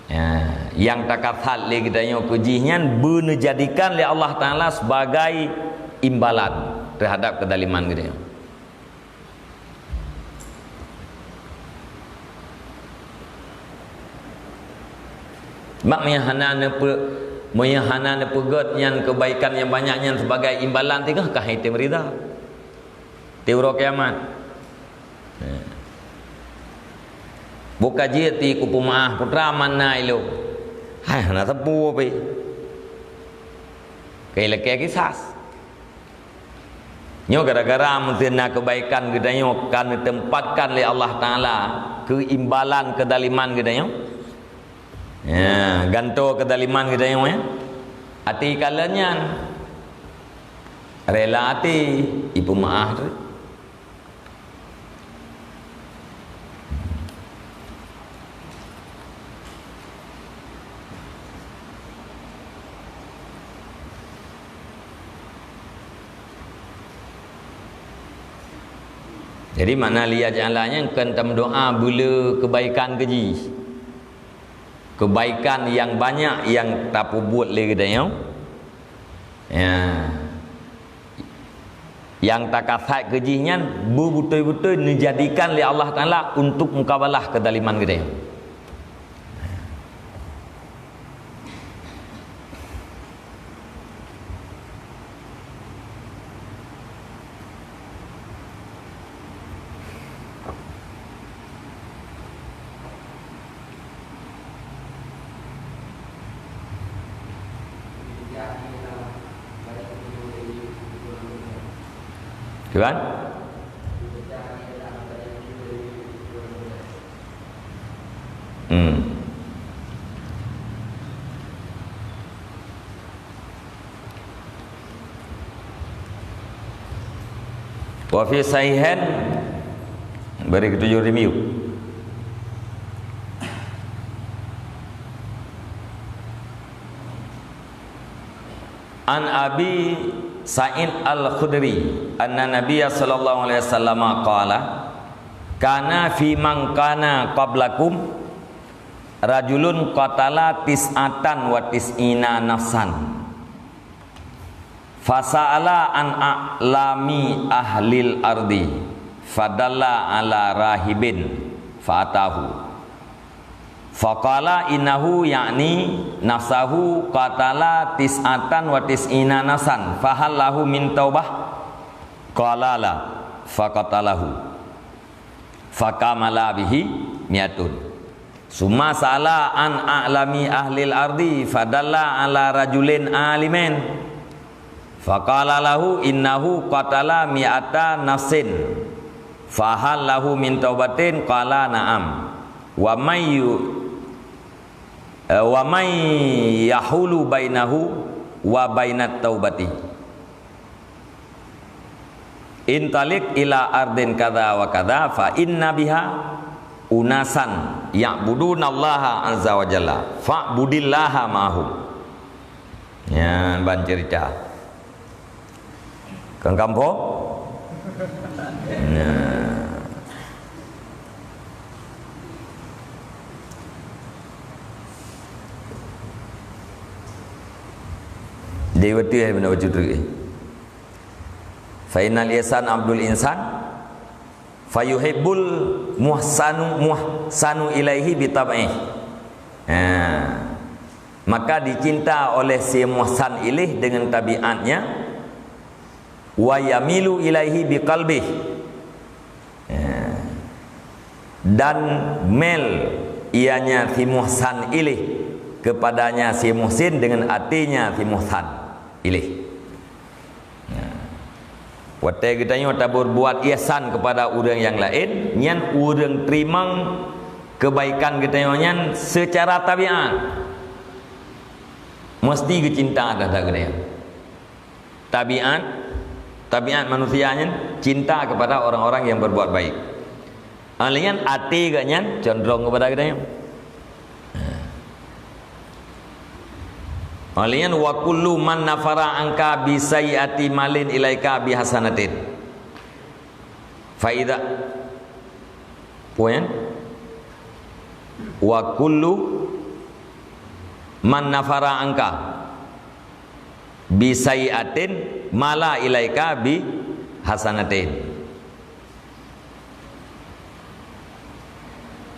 Ya, yang takasat lé geutanyoe keu jih nyan beuneujadikan lé Allah Taala sebagai imbalan terhadap kedaliman geutanyoe. Mak meunyoe hana neupeu-, meunyoe hana neupeugét nyan kebaikan nyang banyak nyan sebagai imbalan, teungoh ka hai tém rida. Di uroe kiamat. Buka jeuet ti kupeumeu'ah putra manna ilôn. Hai hana teupeu pih. Kai lakée kisas. Nyoe gara-gara meuteuna kebaikan geutanyoe ka neutempatkan lé Allah Taala keu imbalan keudaliman geutanyoe. Ya, gantoe keudaliman geutanyoe, ya. Até kalon nyan rela até ipeumeu'ah teuk. Jadi, makna liyaj'ala nyan kon tameudoa beulé kebaikan keu jih. Kebaikan nyang banyak nyang tapeubuet lé geutanyoe. Ya. Nyang takasat keu jih nyan beubeutôi-beutôi neujadikan lé Allah Taala untuk mukabalah keudaliman geutanyoe. Tuan? Hmm. Wa fi sahihain, bari ketujuh review. An Abi Sa'id Al-Khudri anna Nabiyya sallallahu alaihi wasallam qala, "Kana fi man kana qablakum rajulun qatala tis'atan wa tis'ina nafsan." Fasa'ala an a'lami ahlil ardi, fadalla ala rahibin, fa'atahu. Faqala innahu ya'ni nafsahu qatala tis'atan wa tis'ina nafsan, fahal lahu min taubah? Qala la, faqatalahu. Fakamala bihi mi'atun. Summa sa'ala an a'lami ahlil ardi, fadalla ala rajulin alimin. Faqala lahu innahu qatala mi'ata nafsin, fahal lahu min taubatin? Qala na'am. Wa may yu-, eh, wa may yahulu bainahu wa bainat taubati? Intaliq ila ardin kadza wa kadza fa inna biha unasan ya'budunallaha azza wa jalla, fa'budillaha ma'ahum. Nyan ban cerita. Kan kampung? Nah. Di betul eh, benda baca terik eh. Fa innal ihsan abdul insan, fayuhibbul muhsanu, muhsanu ilaihi bitab'ih. Ha. Maka dicinta oleh si muhsan ilaih dengan tabiatnya, wa yamilu ilaihi biqalbih. Ha. Dan mel ianya si muhsan ilaih kepadanya si muhsin dengan hatinya si muhsan ilaih. Nah, watée geutanyoe taberbuat ihsan kepada ureuëng nyang laén, nyan ureuëng teurimong keubaikan geutanyoe nyan seucara tabiat. Meusti geucinta terhadap geutanyoe. Tabiat, tabiat manusia nyan cinta kepada orang-orang yang berbuat baik. Oleh nyan até geuh nyan condrong kepada geutanyoe. Oleh nyan, wa kullu man nafara anka bi sayyi'ati malin ilaika bi hasanatin. Fa idza, poin, wa kullu man nafara anka bi sayyi'atin mala ilaika bi hasanatin.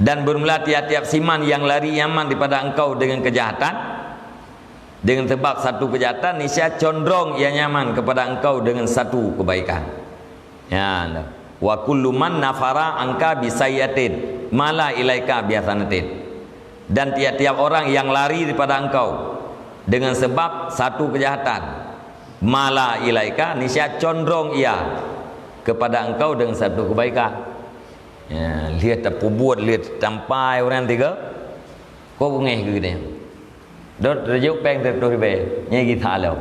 Dan bermula tiap-tiap siman yang lari nyaman daripada engkau dengan kejahatan, dengan sebab satu kejahatan, niscaya condrong ia nyaman kepada engkau dengan satu kebaikan. Ya, wa kullu man nafara anka bi sayyi'atin mala ilaika bi hasanatin. Dan tiap-tiap orang yang lari daripada engkau dengan sebab satu kejahatan, mala ilaika, niscaya condrong ia kepada engkau dengan satu kebaikan. Ya, lihat terpubuat, lihat tampai orang tiga. Kau bungeh ke dia? Dot rejuk peng tertuh ibe. Nya kita lo.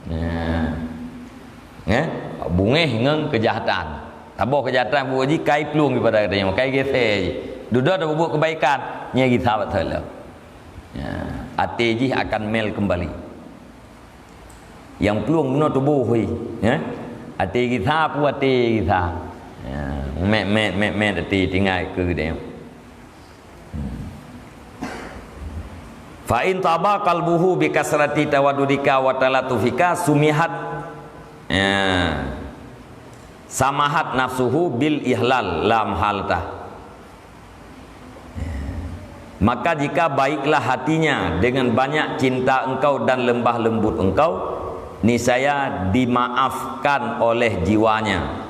Ya. Eh? Bungeh ngon kejahatan. Taboh kejahatan buat ji kai plueng daripada katanya, kai geseh ji. Dudoe dah buat kebaikan, nya gisa betul lah. Ya, até jih akan mel kembali. Yang plueng bunoe tuboh hui, ya. Até gisa pu até gisa. Ya, met met met met até tinggai keu dia. Fa in taba qalbuhu bi kasrati tawaddudika wa talatufika sumihat, ya, samahat nafsuhu bil ihlal lam haltah. Maka jika baiklah hatinya dengan banyak cinta engkau dan lembah lembut engkau, niscaya dimaafkan oleh jiwanya.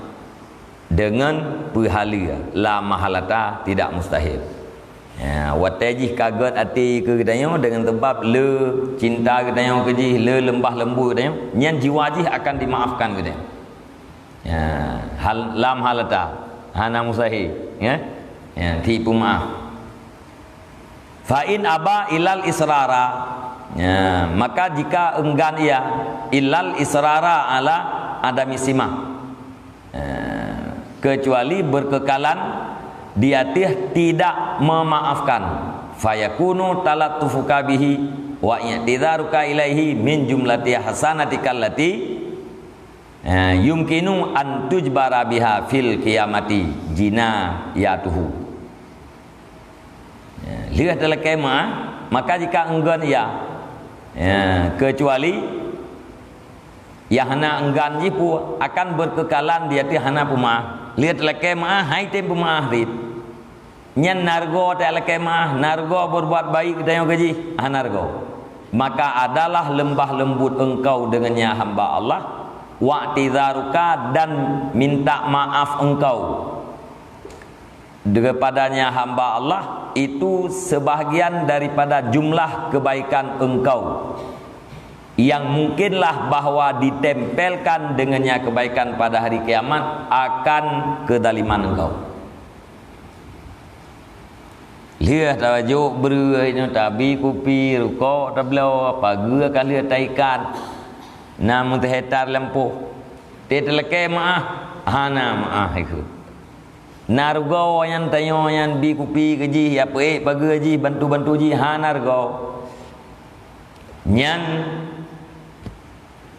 Dengan peuhaleue, la mahalata, tidak mustahil. Ya, watée jih ka gét até keu geutanyoe deungon sabab le cinta geutanyoe keu jih, le leumbah leumbot geutanyoe, nyan jiwa jih akan dimaafkan geutanyoe. Ya, hal, la mahalata, hana mustahil, ya. Ya, ti peumaaf. Fa in aba ilal israra. Ya, maka jika enggan ia, ilal israra ala adami simah. Ya, kecuali berkekalan di atas tidak memaafkan. Fayakunu talattufuka bihi wa i'tidharuka ilaihi min jumlati hasanatika allati, eh, yumkinu an tujbara biha fil qiyamati jinayatuhu. Ya, lheueh talakée meu'ah, maka jika enggan ia, ya, kecuali ia hana enggan jih pu akan berkekalan di ateueh hana peumaah. Lheueh talakée meu'ah, hai tem peumaah rit. Nyan nareugo talakée meu'ah, nareugo berbuat baik geutanyoe keu jih, hana reugo. Maka adalah lembah lembut engkau dengannya hamba Allah, wa'tidharuka, dan minta maaf engkau daripadanya hamba Allah, itu sebahagian daripada jumlah kebaikan engkau. Yang mungkinlah bahwa ditempelkan dengannya kebaikan pada hari kiamat akan kezaliman engkau. Lheueh tajok breueh nyoe, tabi kupi, rukok tabloe, pageue ka lheueh taikat, na meutehetar lampôh. Teuteulakée meuáh, hana meuáh ikeu. Na rugoe nyan tanyoe nyan bi kupi keu jih, ya peuék pageue jih, bantu-bantu jih, hana rugoe. Nyan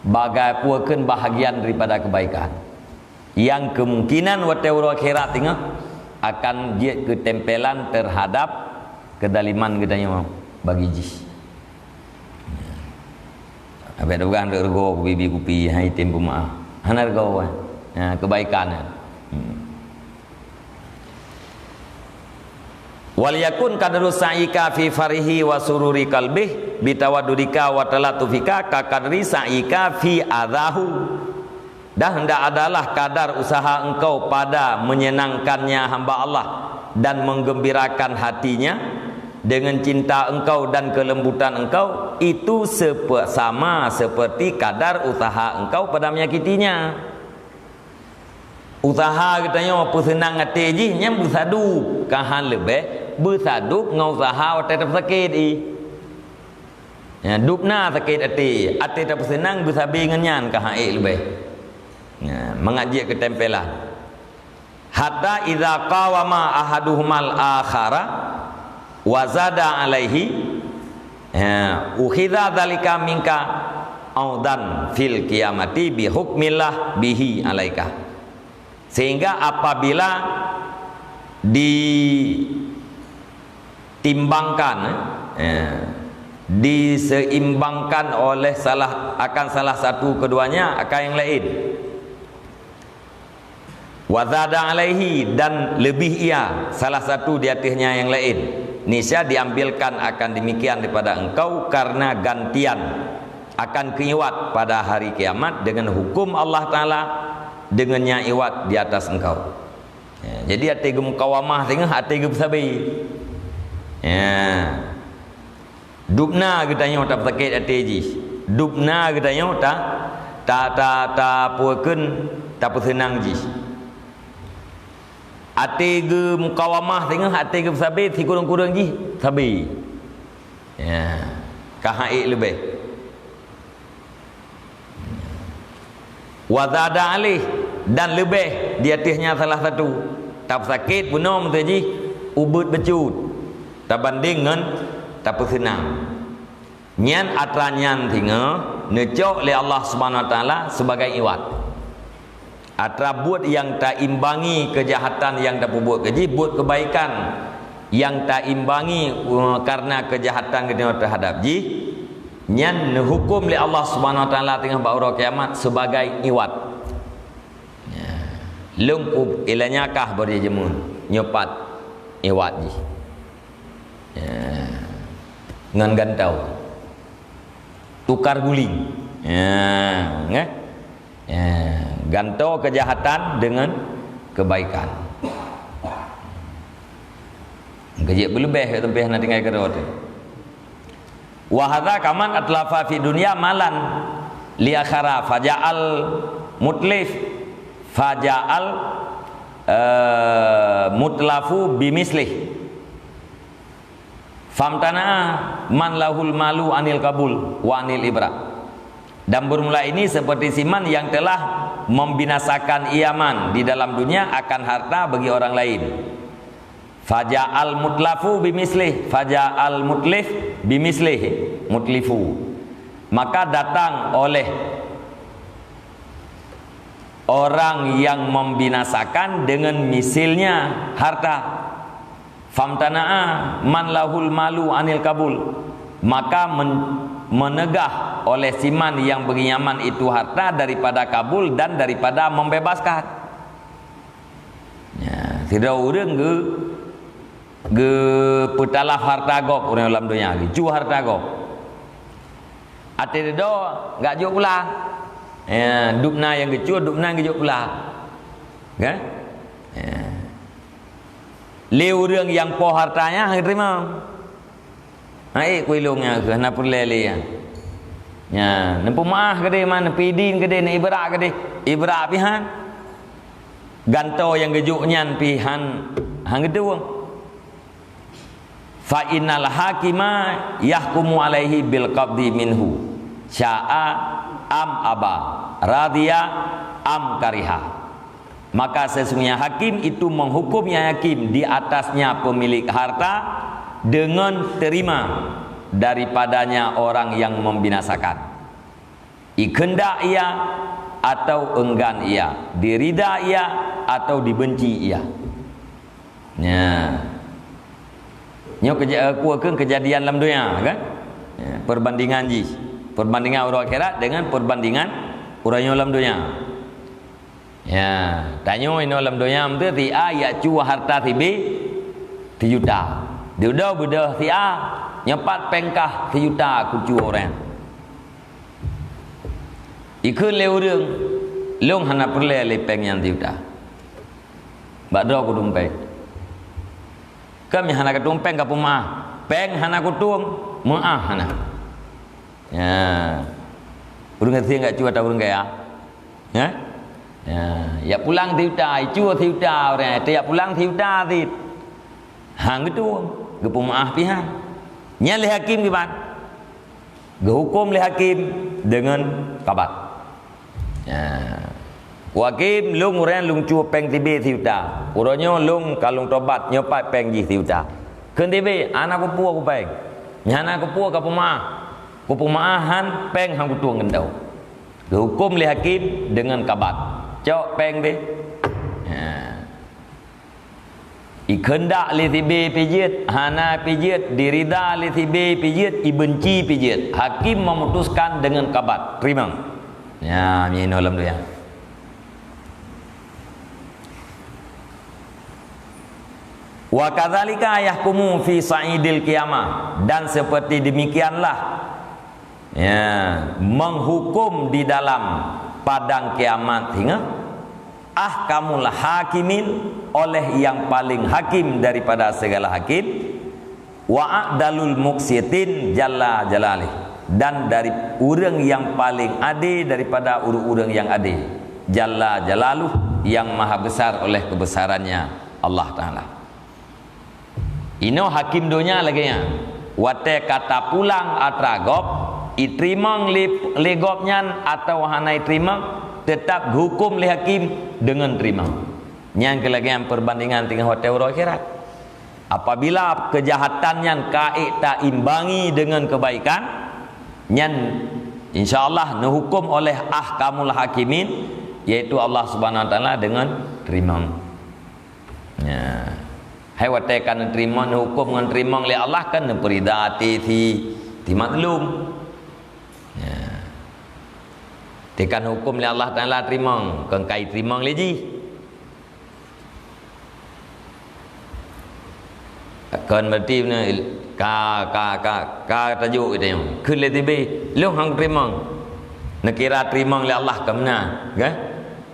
bagai peue kheun bahagian daripada kebaikan. Yang kemungkinan watée uroe akhirat teungoh akan jeuet keu tempelan terhadap kedaliman geutanyoe bagi jih. Abéh peugah rego kubi kupi, hai tem peumaaf. Hana rego, ha, kebaikan. Hmm. Wal yakun qadru sa'ika fi farihi wa sururi qalbih bitawaddudika wa talatufika ka qadri sa'ika fi adzahu. Dan hendak adalah kadar usaha engkau pada menyenangkannya hamba Allah dan menggembirakan hatinya dengan cinta engkau dan kelembutan engkau, itu sepe-, sama seperti kadar usaha engkau pada menyakitinya. Usaha geutanyoe peuseunang até jih nyan beusadub, ka han leubeh beusadub ngon usaha watée tapeusaket jih. Ya, dubna sakét até, até tapeuseunang beusabe ngon nyan ka han ék leubeh. Ya, mangat jeuet keu tempelan. Hatta idza qawama ahaduhumal akhara wa zada alaihi, ya, ukhidza dzalika minka audan fil qiyamati bi hukmillah bihi alaika. Sehingga apabila ditimbangkan, eh, diseimbangkan oleh salah, akan salah satu keduanya akan yang lain. Wa zada alaihi, dan lebih ia salah satu di atasnya yang lain. Niscaya diambilkan akan demikian daripada engkau karena gantian akan keu iwat pada hari kiamat dengan hukum Allah Taala, dengannya iwat di atas engkau. Ya, jadi até geumukawamah singoh até geupeusabe. Ya. Dubna geutanyoe tapeusakét até jih. Dubna geutanyoe ta, ta, ta, ta peue kheun tapeuseunang jih. Até geumukawamah singoh até geupeusabe sikureueng-kureueng jih sabe. Ya, ka han ék leubeh. Wa zada alaih, dan leubeh di ateueh nyan salah satu. Tapeusakét bunoe meuteujih ubeuet bacut tabandeng ngon tapeuseunang. Nyan atra nyan singoh neucok lé Allah Subhanahu Wa Taala sibagai iwat. Atra buet nyang taimbangi keujahatan nyang tapeubuet keu jih, buet keubaikan nyang taimbangi, uh, karena keujahatan geutanyoe teuhadap jih, nyan neuhuköm lé Allah Subhanahu Wa Taala teungoh bak uroe kiamat sibagai iwat. Ya. Lôn ku ilanya kah bari jeumeuh nyoe pat iwat jih. Ya. Ngon gantoe. Tukar guling. Ya, ngeh? Ya, gantoe keujahatan dengan kebaikan. Geujak beulebeh kat teumpat hana tinggai keudroe teuh. Wa hadza kaman atlafa fi dunya malan li akhara faja'al mutlif faja'al, eh, mutlafu bimislih. Famtana'a man lahul malu anil qabul wa anil ibra. Dan bermula ini seperti siman yang telah membinasakan iaman di dalam dunia akan harta bagi orang lain. Faja'al mutlafu bimislih, faja'al mutlif bimislih, mutlifu. Maka datang oleh orang yang membinasakan dengan misilnya harta. Famtana'a man lahul malu anil kabul. Maka men-, menegah oleh siman yang berinyaman itu harta daripada kabul dan daripada membebaskan. Ya, sidroe ureuëng geu-, geupeutalaf harta gob ureuëng lam donya, geucue harta gob. Até dedo gak jok pula. Ya, dubna nyang geucue, dubna geujok pula. Kan? Ya. Lé ureuëng nyang po harta nyan hana teurimong. Hai, kuilong nyan kheueh, hana peureulée lé nyan. Nya, neupeumeu'ah keudeh, man neupeudin keudeh, neuibra keudeh. Ibra pih han. Gantoe nyang geujok nyan pih han, han geutueng. Fa innal hakima yahkumu alaihi bil qabdi minhu, sya'a am aba, radiya am kariha. Maka sesungguhnya hakim itu menghukum yang yakin di atasnya pemilik harta dengan terima daripadanya orang yang membinasakan. Ikheundak ia atau enggan ia, dirida ia atau dibenci ia. Nya. Nyoe keja-, eh, keu-, keu kejadian lam donya, kan? Ya, perbandingan jih. Perbandingan uroe akhirat dengan perbandingan uroe nyoe lam donya. Ya, tanyoe inoe lam donya meuteuk si A jak cue harta si B sijuta. Dudoe beudôh si A, nyoe pat péng kah sijuta kucue ureuëng. Ikheun lé ureuëng, "Lôn hana peureulée lé péng nyan sijuta. Bak droe kutueng péng." Kami hana katueng péng ka peumeu'ah. Péng hana kutueng, meu'ah hana. Ya. Ureuëng gasien jak cue atau ureuëng kaya? Ya? Ya, jak pulang sijuta, icue sijuta ureuëng, teu jak pulang sijuta cit. Han geutueng, geupeumeu'ah pih han. Nyan lé hakim kiban. Geuhuköm lé hakim deungon kabat. Ya. Ku hakim, lôn ureuëng lôn cue péng si B sijuta. Uroe nyoe lôn ka lôn tobat, nyoe pat péng jih sijuta. Kheun si B, "Hana kupuwoe ku péng. Nyan hana kupuwoe ka peumeu'ah. Ku peumeu'ah han, péng han kutueng keu droe." Geuhuköm lé hakim deungon kabat. Cok péng deh. Ha. Ikheundak lé si B pih jeuet, hana pih jeuet, dirida lé si B pih jeuet, ibenci pih jeuet. Hakim memutuskan deungon kabat. Teurimong. Ya, meunoe lom tu ya. Wa kadzalika yahkumu fi sa'idil qiyamah, dan seperti demikianlah, ya, menghukum di dalam padang kiamat singoh, ahkamul hakimin, oleh yang paling hakim daripada segala hakim, wa a'dalul muqsitin jalla jalaluh, dan dari ureuëng yang paling adé daripada ureuëng-ureuëng yang adé, jalla jalaluh, yang maha besar oleh kebesarannya Allah Taala. Inoe hakim donya lagée nyan, watée ka tapulang atra gob, iteurimong lé, lé gob nyan atawa hana iteurimong, teutab geuhuköm lé hakim deungon teurimong. Nyan keuh lagée nyan perbandingan teungoh watée uroe akhirat. Apabila keujahatan nyan ka ék taimbangi deungon keubaikan, nyan, insya Allah, neuhuköm oleh ahkamul hakimin, yaitu Allah Subhanahu Wa Taala, deungon teurimong. Ya. Hai watée ka neuteurimong, neuhuköm ngon teurimong lé Allah, kan neupeurida até si, si mazlum. Ya. Teuka neuhuköm lé Allah Taala teurimong, kon ka iteurimong lé jih. Kon berarti ka, ka, ka, ka tajok geutanyoe. Kheun lé si B, "Lôn han teurimong." Neukira teurimong lé Allah ka meunan, kan?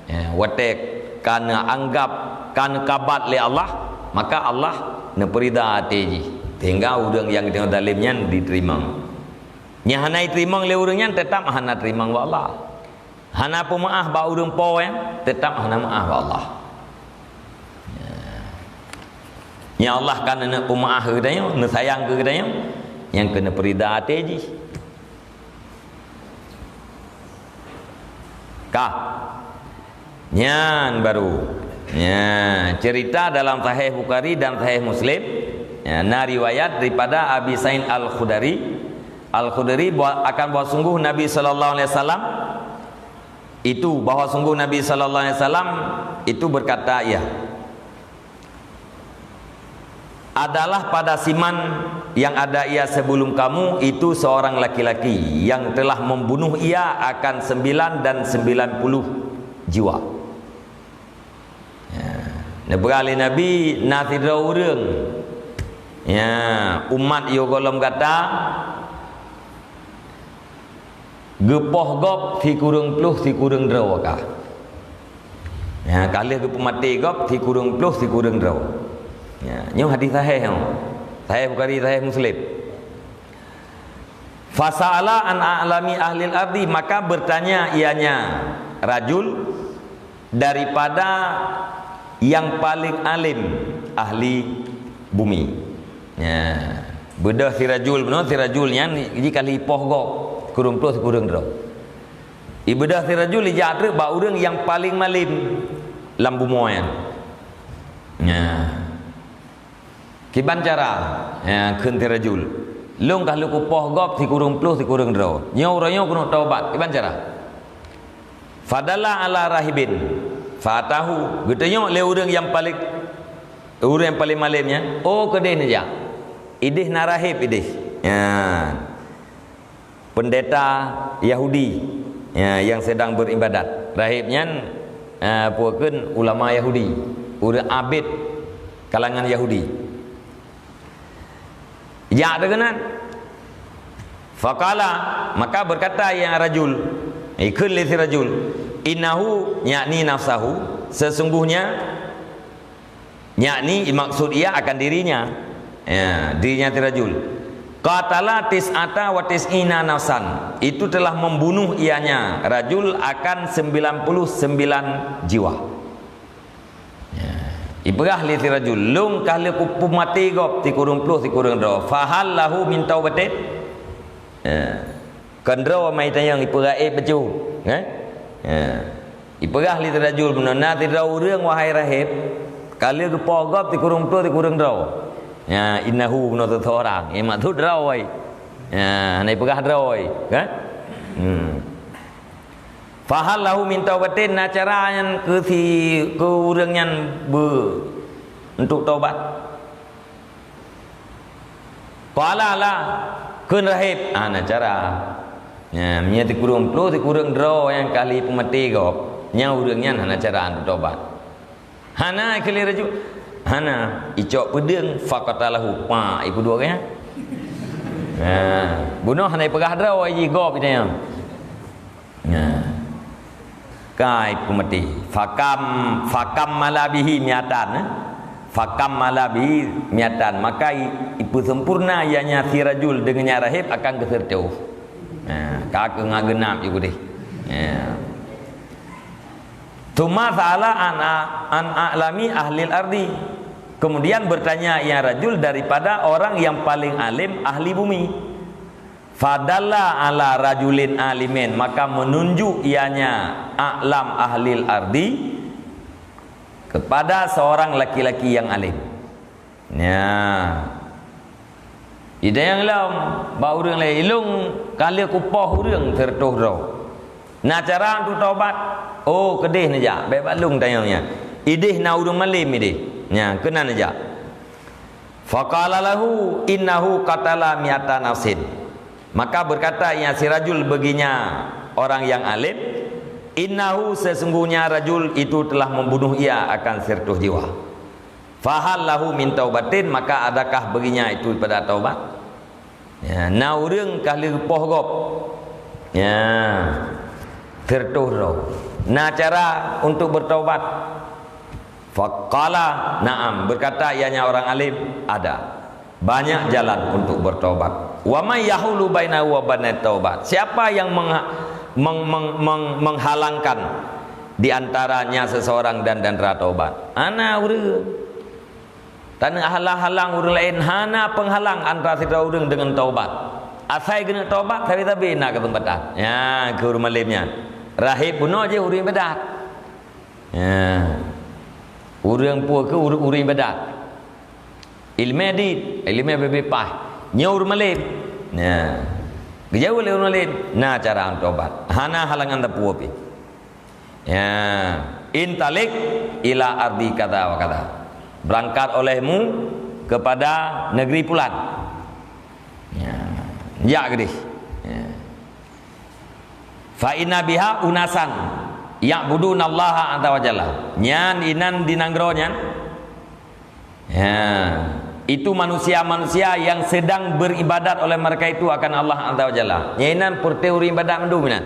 Ya, watée ka neuanggab, ka neukabat lé Allah, maka Allah neupeurida até jih. Sehingga ureuëng nyang geutanyoe zalim nyan diteurimong. Nyang hana iteurimong lé ureuëng nyan, teutab hana teurimong bak Allah. Hana peumeu'ah bak ureuëng po nyan, teutab hana meu'ah bak Allah. Ya. Nyang Allah ka neuneuk peumeu'ah keu geutanyoe, neusayang keu geutanyoe, nyang keuneuk peurida até jih. Ka. Nyan baru. Ya, cerita dalam Sahih Bukhari dan Sahih Muslim. Ya, na riwayat daripada Abi Sa'id Al-Khudri. Al-Khudri bahwa, akan bahwa sungguh Nabi sallallahu alaihi wasallam itu, bahwa sungguh Nabi sallallahu alaihi wasallam itu berkata, ya, adalah pada siman yang ada ia sebelum kamu itu seorang laki-laki yang telah membunuh ia akan sembilan dan sembilan puluh jiwa. Ya. Neupeugah lé Nabi, na sidroe ureuëng, ya, umat yoh gohlom gata, geupoh gob sikureueng ploh sikureueng droe ka. Ya, ka lheueh geupeumaté gob sikureueng ploh sikureueng droe. Ya, nyoe hadis sahih nyoe. Sahih Bukhari, sahih Muslim. Fasa'ala an a'lami ahlil ardi, maka bertanya ianya rajul daripada yang paling alim ahli bumi. Ya. Beudôh si rajul bunoe, si rajul nyan jikali poh gob, sikureueng ploh sikureueng droe. Ibeudôh si rajul ijak treuk bak ureuëng nyang paléng malém lam bumoe nyan. Nya. Kiban cara, ya, kheun si rajul. Lôn ka lheueh kupoh gob sikureueng ploh sikureueng droe. Nyoe uroe nyoe keuneuk taubat. Kiban cara? Fadalla ala rahibin. Fatahu. Geutunyok lé ureuëng nyang paléng, ureuëng nyang paléng malém nyan. Oh, keudeh neujak. Ideh na rahib ideh. Ya. Pendeta Yahudi, ya, yang sedang beribadat. Rahib nyan, eh, peue kheun ulama Yahudi, ureuëng abid kalangan Yahudi. Jak teuk keunan. Faqala, maka berkata ia rajul, ikheun lé si rajul, "Innahu," yakni nafsahu, sesungguhnya, yakni maksud ia akan dirinya. Ya, dirinya si rajul. "Qatala tis'ata wa tis'ina nafsan." Itu telah membunuh ianya rajul akan sembilan puluh sembilan jiwa. Ya. Ipeugah lé si rajul, "Lôn ka lheueh kupeumaté gob sikureueng ploh sikureueng droe. Fahal lahu min taubatin?" Ya. Kon droe mai tanyong ipeugah ék bacut, eh? Ya. Ipeugah lé si rajul, "Meunan na sidroe ureuëng, wahai rahib, ka lheueh geupoh gob sikureueng ploh sikureueng droe." Ya, innahu bunoe seseorang. Eh, maksud droe. Ya, hana ipeugah droe, kan? Hmm. Fahal lahu min taubatin, na cara nyan keu si, keu ureuëng nyan beu untuk taubat? Qala la, kheun rahib, hana cara. Nya, meunyo sikureueng ploh sikureueng droe nyang ka lheueh peumaté gob, nya ureuëng nyan hana cara untuk taubat. Hana, ikheun lé rajul. Hana, icok peudeueng, faqatalahu, pak, ipeuduek nyan. Nah, bunoe hana ipeugah droe jih gob nyan. Nah. Ka ipeumaté. Fakam, fakammala bihi miatan, eh? Fakammala bihi miatan. Maka i-, ipeusempurna ianya si rajul deungon nyan rahib akan geuseureutôh. Nah, ka keu ngon geunap ju keudeh. Ya. Tsumma sa'ala an a-, an a'lami ahlil ardi. Kemudian bertanya ia rajul daripada orang yang paling alim ahli bumi. Fadalla ala rajulin alimin, maka menunjuk ianya a'lam ahlil ardi kepada seorang laki-laki yang alim. Nya. Idayang lom bak ureuëng laén, "Ilôn ka lheueh kupoh ureuëng sireutôh droe. Na cara untuk taubat?" "Oh, keudeh neujak, bék bak lôn tanyong nyan. Ideh na ureuëng malém ideh." Nya, keunan neujak. Faqala lahu, "Innahu qatala mi'ata nafsin." Maka berkata ia si rajul baginya orang yang alim, "Innahu, sesungguhnya rajul itu telah membunuh ia akan sireutôh jiwa." Fahal lahu min taubatin, maka adakah baginya itu pada taubat? Ya, na ureuëng ka lheueh poh gob. Ya, sireutôh droe. Na cara untuk bertaubat? Faqala, "Na'am," berkata ianya orang alim, "Ada. Banyak jalan untuk bertaubat." "Wa may yahulu bainahu wa bainat taubat?" Siapa yang mengha-, meng-, meng-, meng-, menghalangkan di antaranya seseorang dan, dan antara taubat? Hana ureuëng. Taneuk halang-halang ureuëng laén, hana penghalang antara sidroe ureuëng deungon taubat. Asai keuneuk taubat, sabe-sabe na keuseumpatan. Nya, keu ureuëng malém nyan. Rahib bunoe jih ureuëng ibadat. Nya. Ureuëng peue keu ureuëng, ureuëng ibadat. Ileumé dit, ileumé beubeupah. Nyoe ureuëng malém. Nya. Geujaweueb lé ureuëng malém, na cara taubat. Hana halangan teupeu pih. Ya, "Intalik ila ardi kada wa kada." Berangkat olehmu kepada negeri pulan. Ya, jak keudeh. Ya. "Fa inna biha unasan ya'budunallaha azza wa jalla." Nyan inan di nanggroe nyan. Ya, itu manusia-manusia yang sedang beribadat oleh mereka itu akan Allah Azza wa Jalla. Nyan inan peureute ureuëng ibadat mandum inan.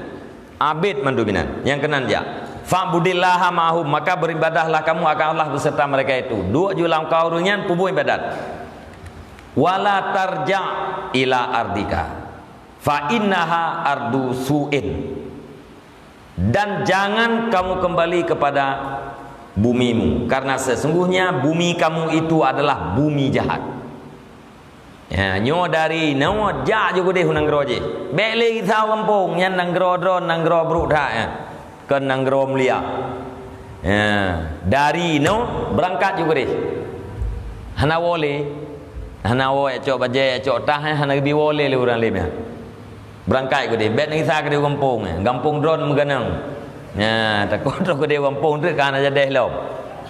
Abid mandum inan. Nyang keunan jak. "Fa'budillaha ma'ahum," maka beribadahlah kamu akan Allah beserta mereka itu. Duek ju lam kaum ureuëng nyan peubuet ibadat. "Wala tarja' ila ardika." Fa innaha ardu su'in. Dan jangan kamu kembali kepada bumimu, karena sesungguhnya bumi kamu itu adalah bumi jahat. Ya, nyoe dari nyoe jak ju keudeh u nanggroe jih. Bék lé gisa u gampông, nyan nanggroe droe, nanggroe brôk that, ya. Kon nanggroe mulia. Ya, dari nyoe beurangkat ju keudeh. Hana woe lé. Hana woe cok bajée, cok tah, ya, hana geubri woe lé lé ureuëng lé nyan. Beurangkat keudeh, bék na gisa keudeh u gampông, ya. Gampông droe meuganong. Ya, takot droe keudeh u gampông teuk ka hana jadeh lom.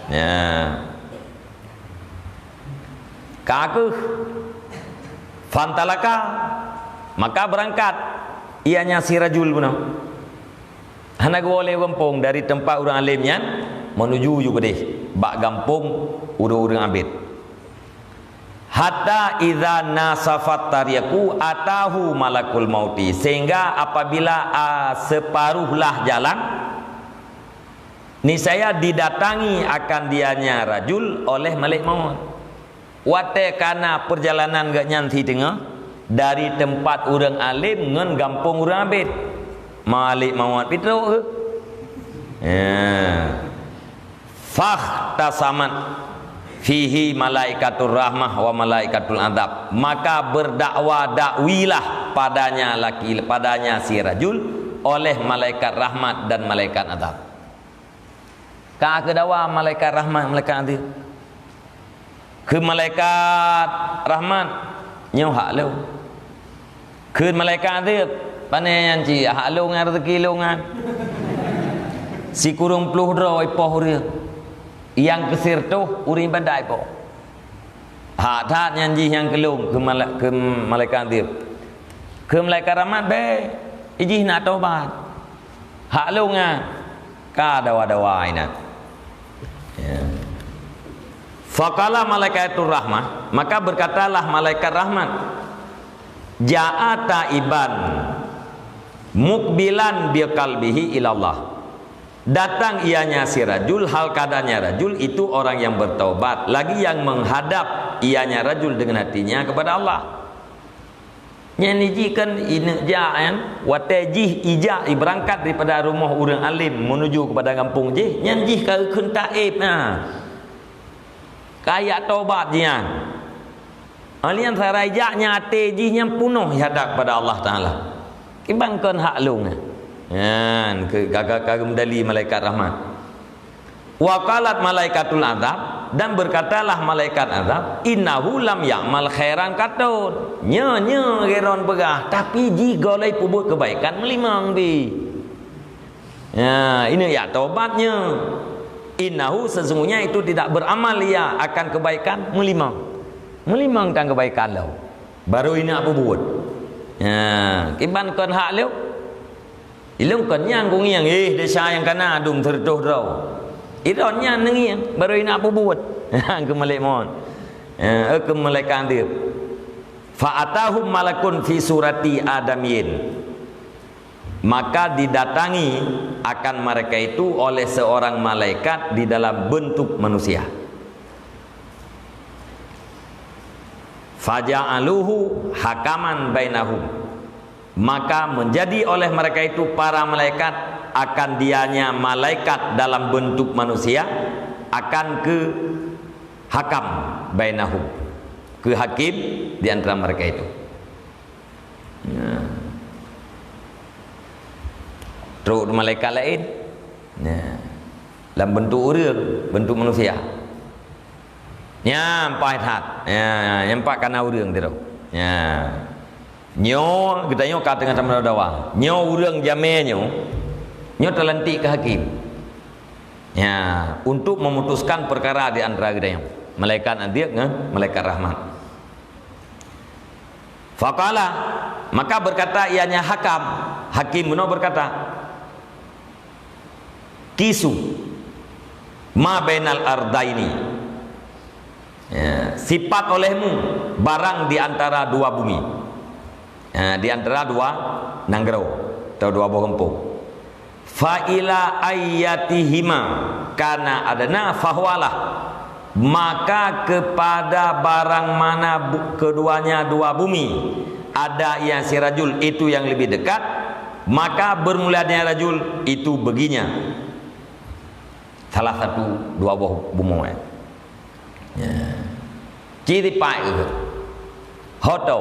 Ya. Ka kheueh. Fantalaka, maka beurangkat ianya si rajul bunoe. Hana geuwoe lé u gampông dari teumpat ureuëng além nyan meunuju ju keudeh bak gampông ureuëng-ureuëng abét. Hatta idza nasafat tariqu atahu malakul mauti, sehingga apabila, a, separuh lah jalan, niscaya didatangi akan dianya rajul oleh malaikat maut. Watée ka na peurjalanan geuhnyan siteungoh dari teumpat ureuëng além ngon gampông ureuëng abét, malaikat maut pih trok kheueh. Ya. Fakhtasamat fihi malaikatur rahmah wa malaikatul adab. Maka berdakwa dakwilah padanya laki, padanya si rajul oleh malaikat rahmat dan malaikat adab. Ka keudawa malaikat rahmat, malaikat adab. Keu malaikat rahmat, nyoe hak lôn. Kheun malaikat adab, "Pane nyan cit hak lôn nyan, rezeki lôn nyan." Sikureueng ploh droe ipoh ureuëng, nyang keu sireutôh ureuëng ibadat ipoh. Hak that nyan jih nyang keu lôn, keu mala-, keu malaikat adab. Keu malaikat rahmat, bék, ijih nak tobat. Hak lôn nyan. Ka dawa-dawa inan. Ya. Faqala malaikatur rahmah, maka berkatalah malaikat rahmat, "Ja'a taiban muqbilan biqalbihi ilallah." Datang ianya si rajul, hal keadaannya rajul itu orang yang bertaubat, lagi yang menghadap ianya rajul dengan hatinya kepada Allah. Nyan jih kan ineuk jak nyan, watée jih ijak ibeurangkat daripada rumoh ureuëng além meunuju keupada gampông jih, nyan jih ka geukheun taéb na. Ka jak tobat jih nyan. Alian sarai jak nyan até jih nyan punoh ihadab keupada Allah Taala. Kiban kon hak lôn nyan. Nyan keu ka, ka, ka geumdali malaikat rahmat. Wa qalat malaikatul azab, dan berkatalah malaikat azab, "Innahu lam ya'mal khairan qattun." Nyoe, nyoe Giron peugah, tapi jih gohlom peubuet keubaikan meulimong pih. Ya, ini ya tobatnya. "Innahu," sesungguhnya itu tidak beramal ia akan kebaikan meulimong. Meulimong tan keubaikan lom. Baru ineuk peubuet. Ya, kiban kon hak lôn. Ilôn kon nyan kungieng, eh, desya nyang kana dum sireutôh droe. Ilôn nyan neungieng, baru ineuk peubuet. Keu malaikat maut. Eh, keu malaikat adab. Fa atahum malakun fi surati adamiyyin. Maka didatangi akan mereka itu oleh seorang malaikat di dalam bentuk manusia. Faja'aluhu hakaman bainahum. Maka menjadi oleh mereka itu para malaikat akan dianya malaikat dalam bentuk manusia akan keu hakam bainahum, keu hakim di antara mereka itu. Ya. Trok malaikat laén. Ya. Dalam bentuk ureuëng, bentuk manusia. Nyan paih that. Ya, nyang pat kana ureuëng sidroe. Ya. Nyoe geutanyoe ka teungoh tameudawa. Nyoe ureuëng jamé nyoe, nyoe talantik keu hakim. Ya, untuk memutuskan perkara di antara geutanyoe. Malaikat adab ngon malaikat rahmat. Faqala, maka berkata ianya hakam, hakim bunoe berkata, "Qisu ma bainal ardaini." Ya, sipat olehmu barang di antara dua bumi. Ya, di antara dua nanggroe atau dua boh gampông. "Fa ila ayyatihima kana adna fahuwalah." Maka kepada barang mana bu-, keduanya dua bumi, ada yang si rajul itu yang lebih dekat, maka bermula dengan rajul itu baginya. Salah satu dua boh bumoe. Ya. Ciri pai ke? Hoto.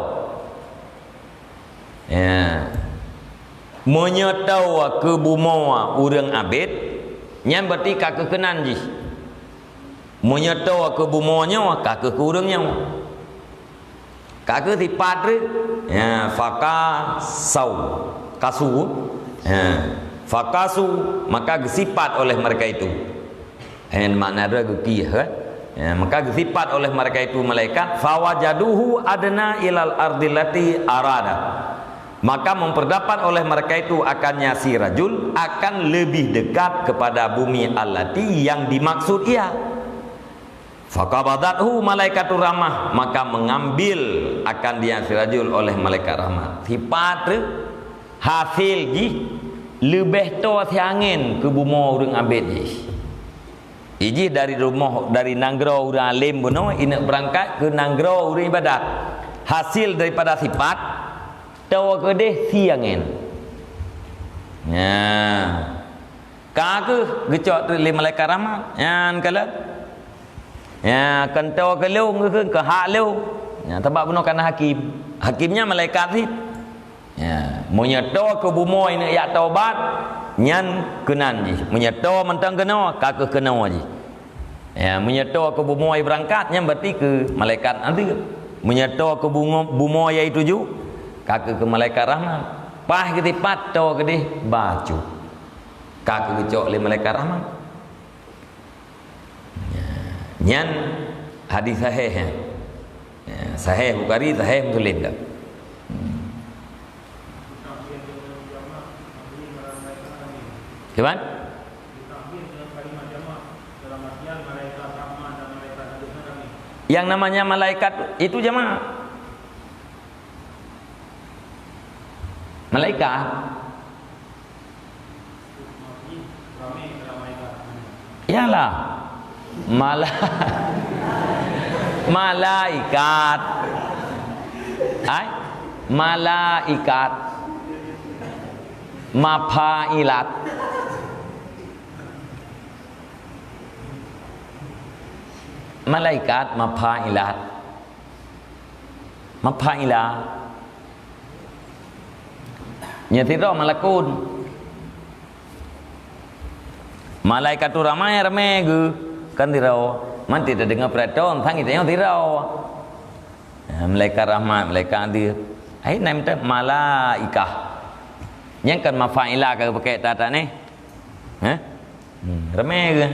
Ya. Meunyoe toe keu bumoe ureuëng abet, nyan berarti ka keuh keunan jih. Meunyoe toe keu bumoe nyoe, ka keuh keu ureuëng nyoe. Ka keuh sifat treuk, ya, fakasau, kasu, ya, fakasu, maka geusifat oleh mereka itu. Eh, makna dia geukieh, kan? Ya, maka geusifat oleh mereka itu malaikat, fawajaduhu adna ilal ardillati arada. Maka memperdapat oleh mereka itu akannya si rajul akan lebih dekat kepada bumi allati yang dimaksud ia. Faqabadathu malaikatur rahmah, maka mengambil akan dia si rajul oleh malaikat rahmat. Sifat treuk, hasil jih leubeh toe siangén keu bumoe ureuëng abet jih. Ijih dari rumoh, dari nanggroe ureuëng além bunoe, ineuk beurangkat keu nanggroe ureuëng ibadat. Hasil daripada sifat, toe keudeh siangén. Nah, ka keuh geucok lé malaikat rahmat. Nyan kalon. Ya, keu toe keu lôn, keu, keu hak lôn. Ya, sabab bunoe kana hakim. Hakim nyan malaikat cit. Ya, meunyoe toe keu bumoe ineuk jak taubat, nyan keunan jih. Meunyoe toe mantong keunoe, ka keuh keunoe jih. Ya, meunyoe toe keu bumoe beurangkat, nyan berarti keu malaikat adeueb. Meunyoe toe keu bungo-, bumoe nyang tuju, ka keuh keu malaikat rahmat. Paih geutipat toe keudeh bacut. Ka keuh geucok lé malaikat rahmat. Ya, nyan hadis sahih, ya. Ya, sahih Bukhari, sahih Muslim dah. Hmm. Cuman? Yang namanya malaikat itu jamaah. Malaikat. Iyalah. Mala-, malaikat. Hai? Malaikat. Mafailat. Malaikat mafailat. Mafaila. Nyan sidroe malakun. Malaikatur rahmah ramé geuh, kan sidroe. Manti tadeungoe peuraton, sang geutanyoe sidroe. Ya, malaikat rahmat, malaikat adil. Ai, na meuteumé malaikah. Nyan kan mafaila ka geupaké that-that nyoe. Hah? Hmm, ramé geuh.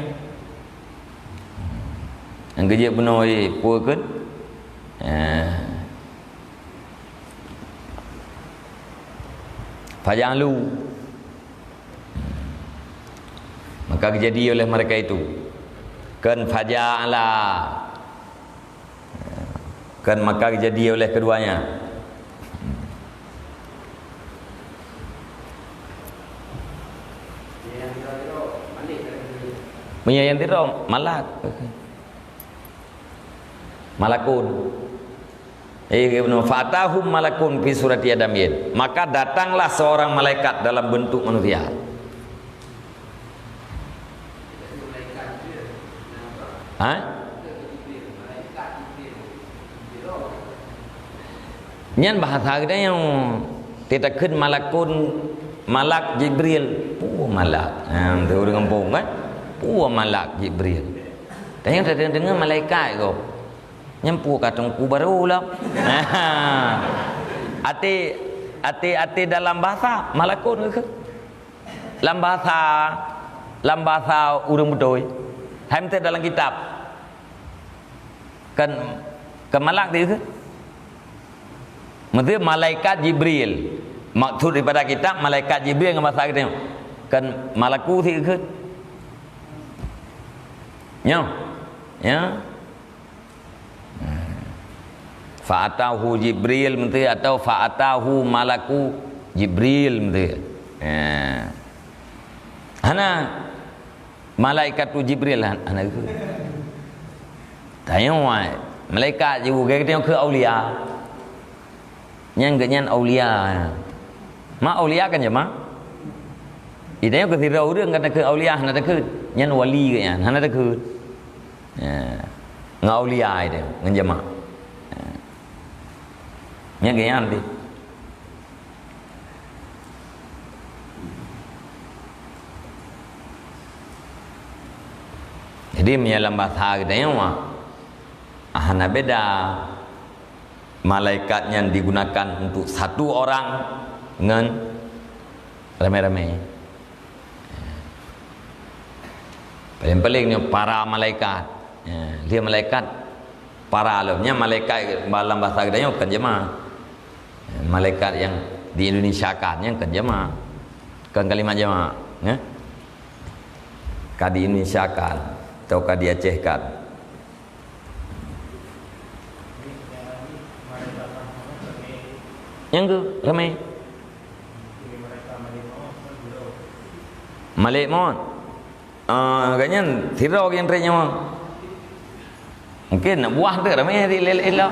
Nyang keujeuet bunoe, eh, peue kheun? Eh. Faja'alu. Maka geujadi oleh mereka itu. Kheun faja'ala. Kan maka jadi oleh keduanya. Meunyoe nyang sidroe, malak. Malakun. Eh, fa'atahum malakun fi surati adamiyyin. Maka datanglah seorang malaikat dalam bentuk manusia. Ha? Nyan bahasa geutanyoe. Teutakheun malakun, malak Jibril. Peue malak? Ha, tu ureuëng gampông kan? Peue malak Jibril? Tanyoe tadeungoe-deungoe malaikat gob. Nyan peue ka teungku barô lom. Até, até, até dalam bahasa malakun ke? Lam bahasa, lam bahasa ureuëng beutôi. Hai meuteuk dalam kitab. Kan, kan malak dia ke? Meuteuk malaikat Jibril. Maksud daripada kitab malaikat Jibril ngon bahasa kita. Kan malaku sih ke? Nyo. Ya. Fa'atahu Jibril meuteuk atau fa'atahu malaku Jibril meuteuk. Ha. Hana malaikatu Jibril han-, hana geukheun. Tanyoe, malaikat jiwoe geutanyoe keu aulia. Nyan geuh nyan aulia. Ma aulia kan jamak? Itanyoe keu sidroe ureuëng ka takheun aulia hana takheun. Nyan wali geuh nyan hana takheun. Ya. Ngon aulia itu ngon jamak. Ya. Nyan geuh nyan teuh. Jadi meunyoe lam basa geutanyoe, ah, hana beda. Malaikat nyan digunakan untuk satu orang ngon ramé-ramé. Paléng-paléng nyoe para malaikat. Ya, dia malaikat para lom. Nyan malaikat lam basa geutanyoe bukan jamak. Malaikat nyang di Indonesia kan, nyan kan jamak. Kan kalimat jamak, ya. Ka di Indonesia kan, atau ka di Aceh kan. Nyang keu ramé. Malaikat maut. Ah, gobnyan sidroe nyang trép nyawa. Mungkin nak buah tu ramé di lel-, elok.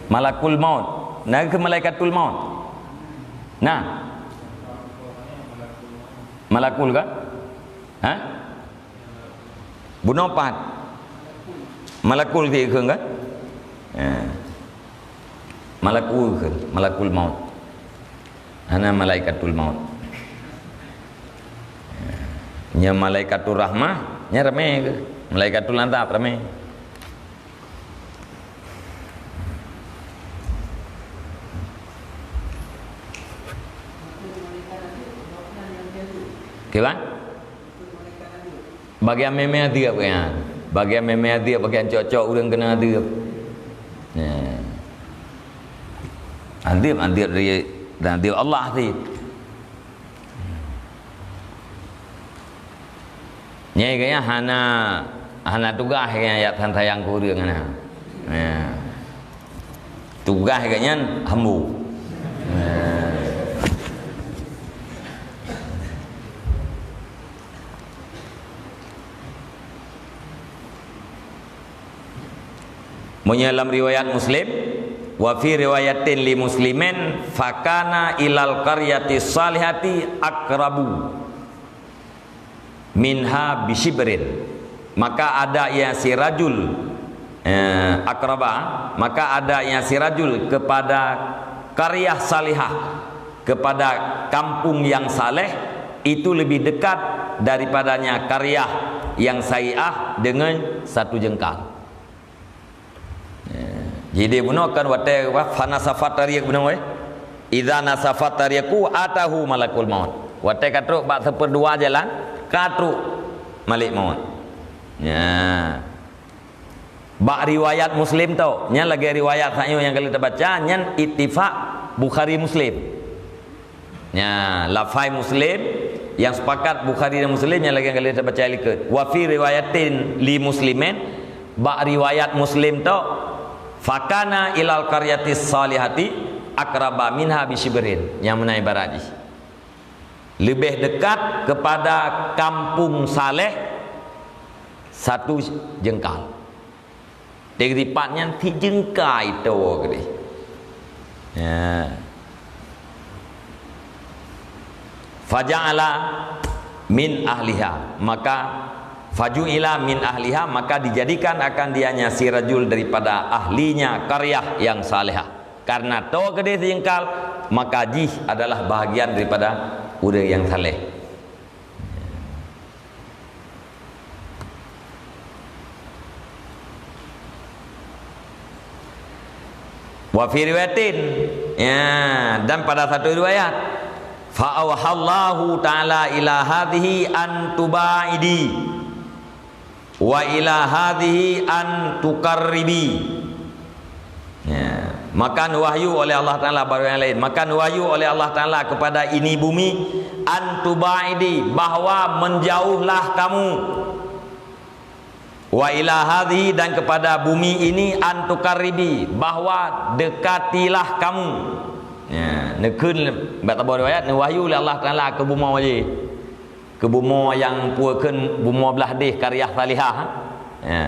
Malakul maut. Nah, keu malaikatul maut. Nah. Malakul kan? Ha? Bunoe pat. Malakul ti kheun kan? Ha. Malakul kheun, malakul maut. Hana malaikatul maut. Ha. Nya malaikatul rahmah, nya ramé kheun. Malaikatul azab ramé. Kiban? Bagian mémé adeueb nyan. Bagian mémé adeueb, bagian cok-cok ureuëng keuneuk adeueb. Nah. Adeueb, adeueb dari, adeueb Allah sih. Nyai gaya hana, hana tugaih gaya yak sayang-sayang keu ureuëng hana. Nah. Tugaih gobnyan hambo. Nah. Meunyoe lam riwayat Muslim, wa fi riwayatin li Muslimin, fakana ilal qaryati salihati aqrabu minha bisyibrin. Maka ada ia si rajul, eh, aqraba, maka ada ia si rajul kepada qaryah salihah, kepada kampung yang saleh, itu lebih dekat daripadanya qaryah yang sayyi'ah dengan satu jengkal. Ya. Jadi bunoe kan watée wah, fa nasafat tariq bunoe, eh. Idza nasafat tariqu atahu malakul maut. Watée ka trok bak seupeurdua jalan, ka trok malaikat maut. Ya. Bak riwayat Muslim tu, nyan lagée riwayat sayoe nyang ka lheueh tabaca, nyan ittifaq Bukhari Muslim. Nya, lafai Muslim, nyang sepakat Bukhari dan Muslim nyang lagée ka lheueh tabaca likot. Wa fi riwayatin li Muslimin, bak riwayat Muslim tu, fakana ilal qaryati salihati aqraba minha bisyibrin. Nyang meunan ibarat jih. Leubeh dekat kepada kampung saleh satu jengkal. Teuripat nyan sijeungkai toe keudeh. Ya. Faja'ala min ahliha, maka faju'ila min ahliha, maka dijadikan akan dianya si rajul daripada ahlinya qaryah yang salihah. Karena toe keudeh sijeungkal, maka jih adalah bahagian daripada ureuëng nyang saleh. Wa fi riwayatin, ya, dan pada satu riwayat, fa auhallahu ta'ala ila hadhihi an tubaidi wa ila hadhihi an tuqarribi. Ya, maka wahyu oleh Allah Taala baru yang lain. Maka wahyu oleh Allah Taala kepada ini bumi, an tubaidi, bahwa menjauhlah kamu. Wa ila hadhihi, dan kepada bumi ini, an tuqarribi, bahwa dekatilah kamu. Ya, neukheun bak saboh riwayat, neuwahyu lé Allah Taala keu bumoe jih. Keu bumoe nyang peue kheun bumoe blah deh, qaryah salihah. Ya.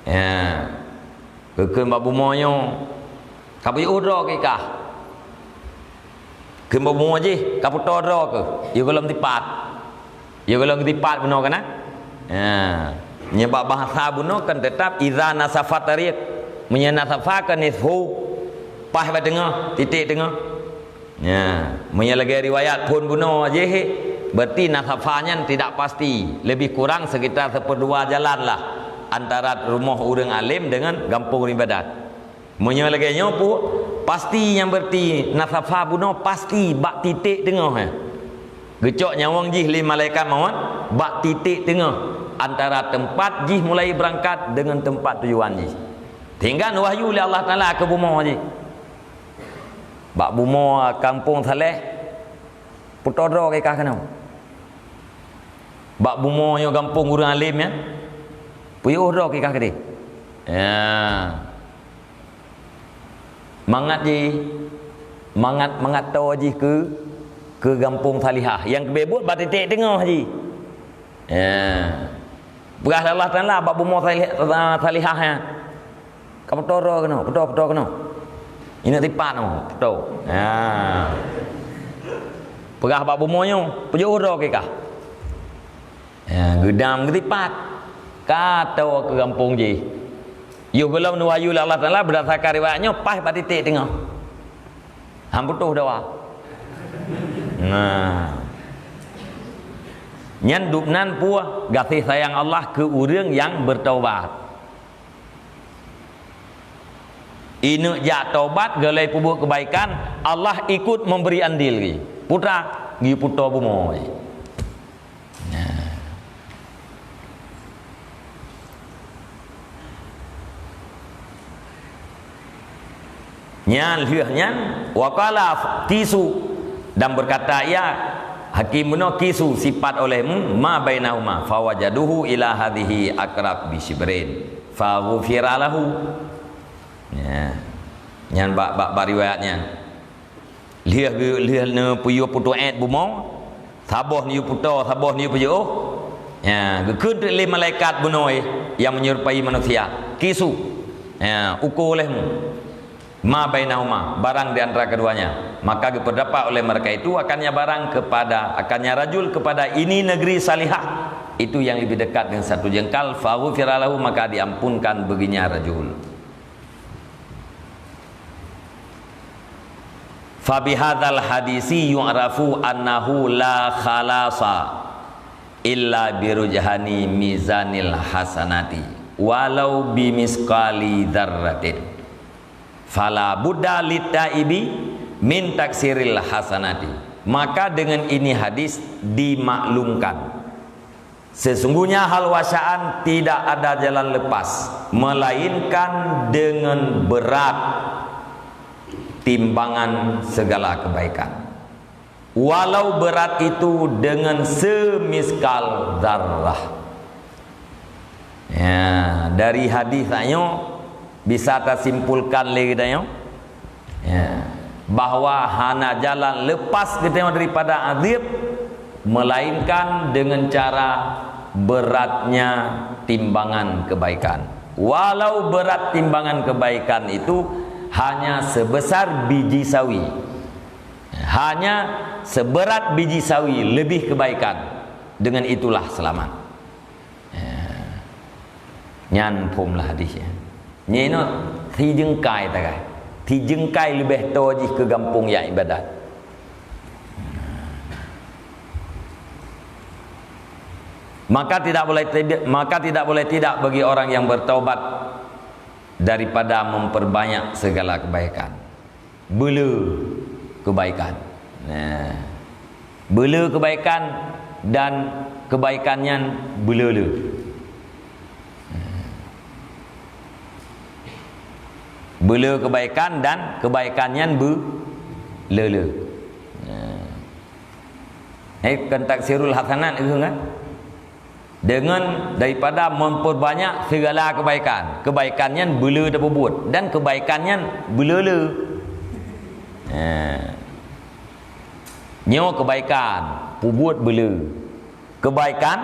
Ya. Geukheun bak bumoe nyoe, "Ka peujiôh droe keu i kah?" Kheun bak bumoe jih, "Ka peutoe droe keuh, yôh gohlom tipat. Yôh gohlom tipat bunoe keunan." Ya. Nyoe bak bahasa bunoe kan teutap idza nasafa tariq. Meunyoe nasafa kan nisfu, paih bak teungoh, titik teungoh. Ya, meunyoe lagée riwayat phon bunoe jih, berarti nasafa nyan tidak pasti, lebih kurang sekitar seuperdua jalan lah antara rumoh ureuëng além dengan gampông ureuëng ibadat. Meunyoe lagée nyoe pun, pasti nyan berarti nasafa bunoe pasti bak titik teungoh, eh. Geucok nyawöng jih lé malaikat maut bak titik teungoh antara teumpat jih mulai beurangkat dengan teumpat tujuan jih. Sehingga neuwahyu lé Allah Taala keu bumoe jih. Bak bumoe gampông Saleh, peutoe droe keu i kah keunoe. Bak bumoe nyoe gampông ureuëng além nyan, peujiôh droe keu i kah keudeh. Ya. Mangat jih, mangat, mangat toe jih keu, keu gampông salihah. Nyang keubeh buet bak titik teungoh jih. Ya. Peugah lé Allah Taala bak bumoe salih-, salihah nyan. Ka peutoe droe keunoe, peutoe, peutoe keunoe. Ingat tipat nyoe, peutoe. Ha. Peugah bak bumoe nyoe, peujiôh droe keu i kah. Ha, geudam geutipat. Ka toe keu gampông jih. Yôh gohlom neuwahyu lé Allah Taala beurdasarkan riwayat nyoe, paih bak titik teungoh. Han putôh dawa. Nah. Nyan dubnan peue gaséh sayang Allah keu ureuëng nyang beutaubat. Ineuk jak taubat, geulai peubuet keubaikan, Allah ikut memberi andil lagi. Putra, geupeutoe bumoe. Nah. Nyan lheueh nyan, wa qala kisu, dan berkata ia, hakim bunoe, kisu, sipat olehmu, ma bainahuma, fawajaduhu ila hadhihi aqrab bi syibrin, fa ghufira lahu. Ya. Nyan bak, bak, bak riwayat nyan. Lheueh geu-, lheueh neupeuyue peutuét bumoe, saboh neuyue peutoe, saboh neuyue peujiôh. Ya, geukheun teuk lé malaikat bunoe nyang meunyerupai manusia. Kisu. Ya, uko lehmu. Ma bainahuma, barang di antara keduanya. Maka geupeurdapat oleh mereka itu akannya barang kepada, akannya rajul kepada ini negeri salihah. Itu yang lebih dekat dengan satu jengkal, fa ghufira lahu, maka diampunkan baginya rajul. Fabihadzal hadisi yu'rafu annahu la khalasa illa birujhani mizanil hasanati walau bimisqali dzarratin. Fala budda litaibi min taksiril hasanati. Maka dengan ini hadis dimaklumkan. Sesungguhnya hal wasyaan tidak ada jalan lepas, melainkan dengan berat timbangan segala kebaikan. Walau berat itu dengan semiskal darah. Ya, dari hadis tanyoe bisa tasimpulkan lé geutanyoe, ya, bahwa hana jalan lepas geutanyoe daripada azab, melainkan dengan cara beratnya timbangan kebaikan. Walau berat timbangan kebaikan itu hanya sebesar biji sawi, hanya seberat biji sawi lebih kebaikan, dengan itulah selamat. Ya. Nyan phom lah hadis nyan. Nyan inoe sijeungkai tagai. Sijeungkai leubeh toe jih keu gampông jak ibadat. Maka tidak boleh tidak, maka tidak boleh tidak bagi orang yang bertaubat daripada memperbanyak segala kebaikan. Beuleu kebaikan. Nah. Beuleu kebaikan dan kebaikan nyan beuleu-leu. Beuleu kebaikan dan kebaikan nyan beuleu-leu. Nah. Eh, kan taksirul hasanat, kan? Dengan daripada memperbanyak segala kebaikan. Kebaikan nyan beuleu tapeubuet dan kebaikan nyan beuleu-leu. Eh. Nyoe keubaikan, peubuet beuleu. Keubaikan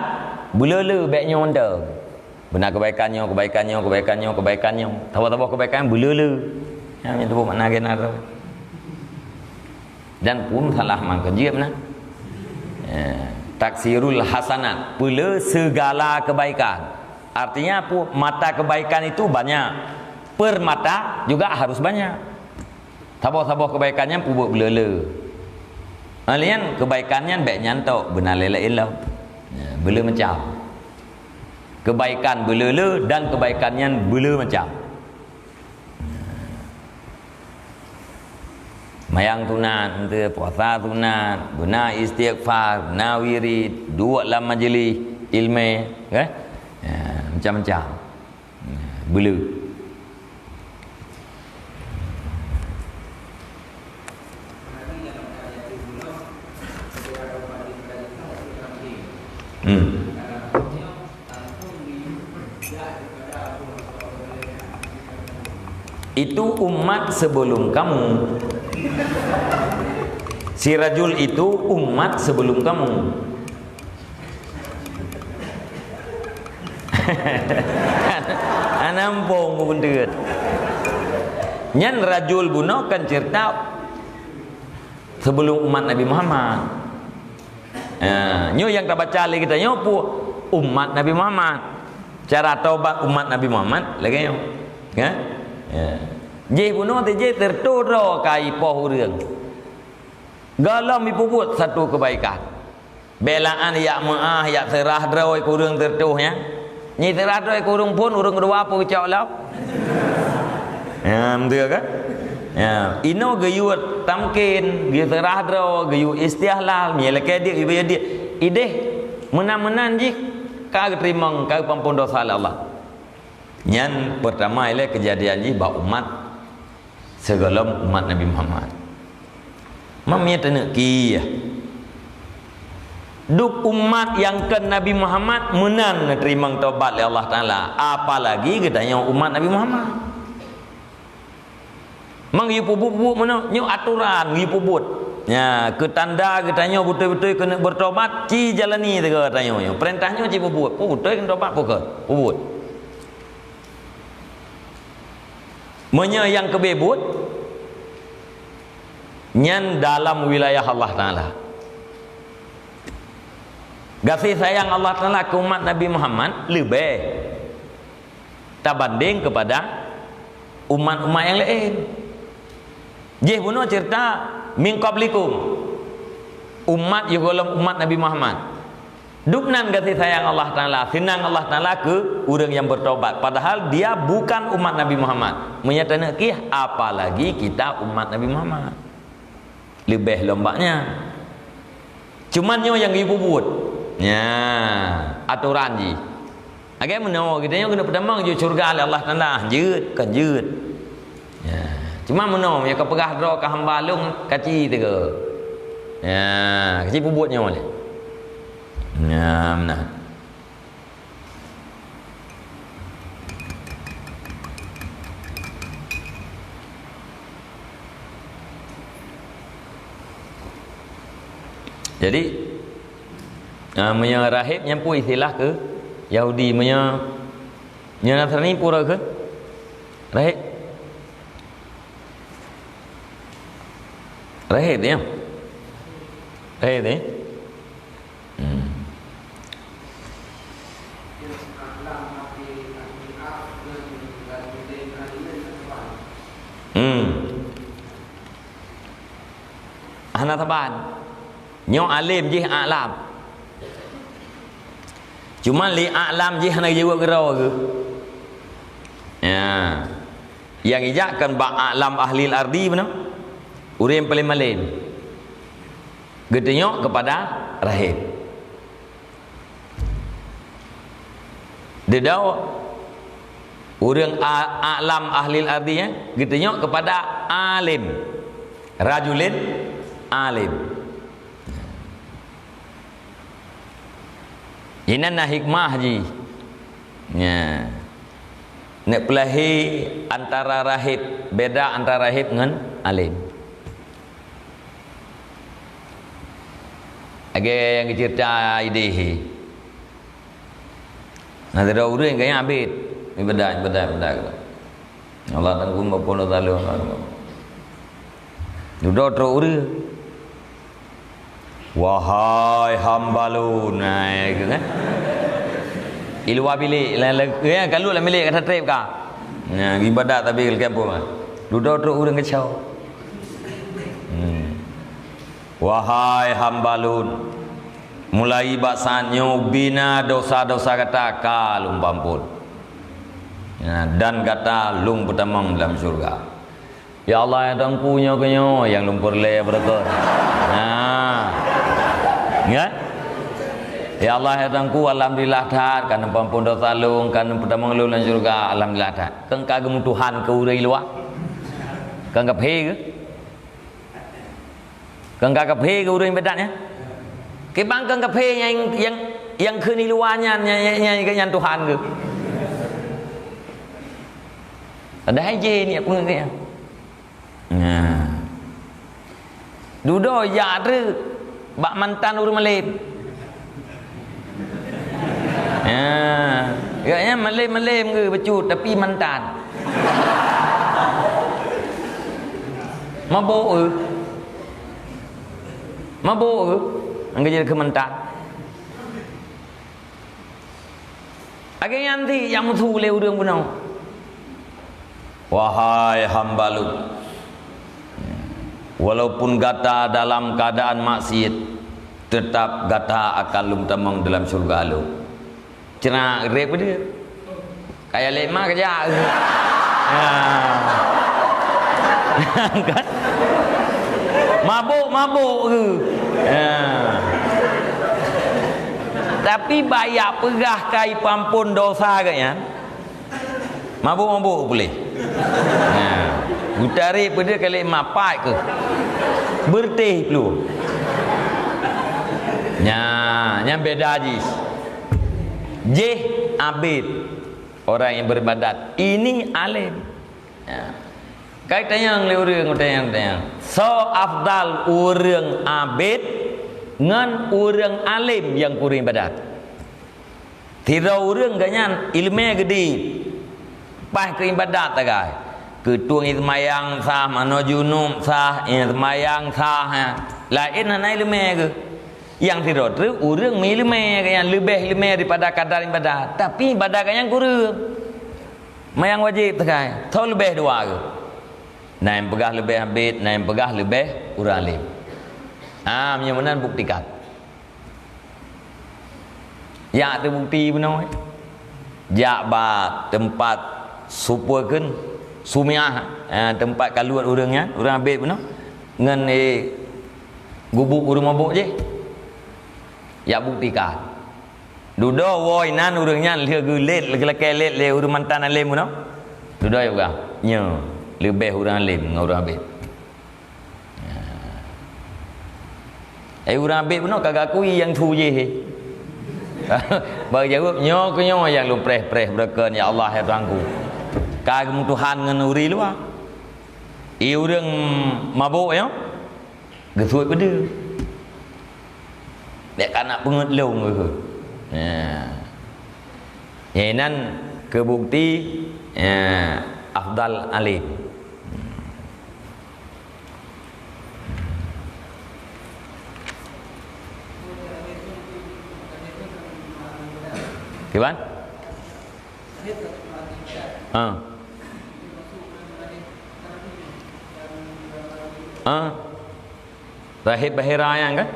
beuleu-leu, bék nyoe mantong. Beuna keubaikan nyoe, keubaikan nyoe, keubaikan nyoe, keubaikan nyoe. Saboh-saboh keubaikan beuleu-leu. Nyan, nyan teupeu makna geuh na droe. Dan pun salah mangkeujieb na. Eh, taksirul hasanat, peuleu segala kebaikan. Artinya apa? Mata kebaikan itu banyak. Per mata juga harus banyak. Saboh-saboh keubaikan nyan peubuet beuleu-leu. Alèh nyan keubaikan nyan bék nyan tok, beuna lé laén lom. Ya, beuleu macam. Keubaikan beuleu-leu dan keubaikan nyan beuleu macam. Mayang sunat, ente puasa sunat, beuna istighfar, beuna wirid, duek lam majlis ilmu, kan? Ya, macam-macam. Nah, beuleu. Hmm. Itu umat sebelum kamu. Si rajul itu umat sebelum kamu. Hana muphom peue buntut. Nyan rajul bunoe kan cerita sebelum umat Nabi Muhammad. Ha, nyoe nyang tabaca lé geutanyoe peue? Umat Nabi Muhammad. Cara tobat umat Nabi Muhammad lagèe nyoe. Ha? Ya. Jih bunoe teuh jih teureutôh droe ka ipoh ureueng. Gohlom jipeubuet satu keubaikan. Bék la'an jak meu'ah, jak seurah droe keu ureueng teureutôh nyan. Nyan seurah droe keu ureueng phôn, ureueng keudua peue geucok lom? Ya, beutôi kan? Ya, inoe geuyue tamkin, geuyue seurah droe, geuyue istihlal, meunyo lakèe diet, geuyue diet. Idéh, meunan-meunan jih ka geuteurimong, ka geupeuampôn desya lé Allah. Nyan peurtama ilèe keujadian jih bak umat sigohlom umat Nabi Muhammad. Mam nyan taneuk kieh. Dum umat nyang kon Nabi Muhammad meunan neuteurimong tobat lé Allah Taala, apalagi geutanyoe umat Nabi Muhammad. Mang geuyue peubuet-buet meunoe, nyoe atoran geuyue peubuet. Nya, keu tanda geutanyoe beutôi-beutôi keuneuk beutobat, ci jalani sigoe tanyoe nyoe. Peurintah nyoe ci peubuet, peubuet, beutôi keuneuk tobat, peubuet. Meunyoe nyang keubeuet, nyan dalam wilayah Allah Taala. Gaséh sayang Allah Taala keu umat Nabi Muhammad leubeh tabandéng keupada umat-umat nyang laén. Jih bunoe cerita min qablikum, umat yoh gohlom umat Nabi Muhammad. Dum nan gaséh sayang Allah Taala, seunang Allah Taala keu ureueng nyang beutobat, padahal dia bukan umat Nabi Muhammad. Meunyoe taneuk kieh, apalagi kita umat Nabi Muhammad. Leubeh lom bak nyan. Cuman nyoe nyang geuyue peubuet. Nya, atoran jih. Lagèe meunoe, geutanyoe keuneuk peutamong jeuet syeuruga lé Allah Taala, jeuet, kon jeuet. Ya. Cuma meunoe, meunyoe ka peugah droe keu hamba lôn, kaci teuk. Ya, kaci peubuet nyoe lé. Ya, meunan. Jadi, ah, meunyoe rahib nyan peue istilah keu Yahudi, meunyoe, meunyoe Nasrani peue kheun? Rahib? Rahib, ya? Rahib, ya? Hmm. Hmm. Hana saban. Nyoe além jih a'lam. Cuma lé a'lam jih hana jaweueb keudroe geuh. Ya. Nyang ijak kan bak a'lam ahlil ardi beuna. Ureueng paléng malém. Geutunyok keupada rahib. Deudau ureueng a-, a'lam ahlil ardi, eh, geutunyok keupada alim. Rajulin alim. Inan na hikmah jih. Nya. Neuk peulahé antara rahib, beda antara rahib ngon alim. Lagèe nyang geuceurita idéh. Na sidroe ureueng ka nyan abét, ibadat, ibadat, ibadat. Allah Teungku maupun Allah Taala. Dudoe trok ureueng. "Wahai hamba lôn," nah, gitu kan. Di luwa bilék, la-, la-, ya, ka lheueh lam bilék ka tatrép ka. Nah, ibadat tapi lagèe apa, kan? Dudoe trok ureueng keucok. Hmm. "Wahai hamba lôn, mulai bak saát nyoe ubé na desya-desya gata ka lôn peuamphon. Ya, dan gata lôn peutamong lam syeuruga." "Ya Allah, ya Teungku, nyoe keuh nyoe nyang lôn peureulèe beureukat." Nah. Ya? "Ya Allah, ya Teungku, alhamdulillah that, ka neupeuamphon desya lôn, ka neupeutamong lôn lam syeuruga, alhamdulillah that." Kön ka geumeutuhan keu ureueng luwa? Kön ka phé keuh? Kön ka kaphé keu ureueng ibadat nyan? Kiban kön kaphé nyang, nyang, nyang kheun di luwa nyan, nyan, nyan, nyan, nyan Tuhan keuh. Padahai jih niet peungeuet nyan. Nah. Dudoe jak treuk bak mantan ureueng malém. Ha, gobnyan malém-malém geuh bacut, tapi mantan. Mabök geuh. Mabök geuh. Nyang geujadi keu mantan. Lagèe nyan cit nyang meusu lé ureueng bunoe. Wahai hamba lôn, walaupun gata dalam keuadaan maksiet, teutap gata akan lôn tamong dalam syeuruga lôn. Ceunak reb peue dia? Kaya lé ma kajak. Ha. Kan? Mabök-mabök ke? Ha. Tapi bak jak peugah ka ipeuamphon desya gobnyan. Mabök-mabök puléh. Nah, geutarek peue dia kali mapat keuh. Beureutéh plueng. Nyan, nyan beda jih. Jih abét orang nyang beuribadat. Ini além. Nah. Kai tanyong lé ureueng, tanyong, tanyong. Soe afdal ureueng abét ngon ureueng além nyang kureueng ibadat? Sidroe ureueng gobnyan ileumèe geudeh, paih keu ibadat sagai. Keu tueng seumayang sah, manoe junub sah, eh, seumayang sah, eh. Laén hana ileumèe geuh. Nyang sidroe treuk ureueng meuileumèe gobnyan leubeh ileumèe daripada kadar ibadat, tapi ibadat gobnyan kureueng. Seumayang wajéb sagai, soe leubeh dua geuh. Na nyang peugah leubeh abét, na nyang peugah leubeh ureueng além. Ah, meunyoe meunan buktikan. Jak teubukti bunoe. Jak bak teumpat supue kheun, sumiah, eh, teumpat kaluet ureueng nyan, ureueng abét bunoe. Ngon, eh, gubuk ureueng mabök jih. Jak buktikan. Dudoe woe inan ureueng nyan lheueh geulét, geulakèe lét lé ureueng mantan além bunoe. Dudoe peugah, "Nyoe leubeh ureueng além ngon ureueng abét." Eh, ureueng abét bunoe ka geukui nyang su jih. Bak jaweueb, "Nyoe keuh nyoe nyang lôn preh-preh beureukat, ya Allah, ya Tuhanku. Ka geumeutuhan ngon ureueng luwa." I ureueng mabök nyoe, geusuet peue dia? Bèk kana peungeuet lôn geuh. Nah. Nyang inan keu bukti, ya, afdal além. Kiban? Ha. Ha. Rahib Bahira nyan kan?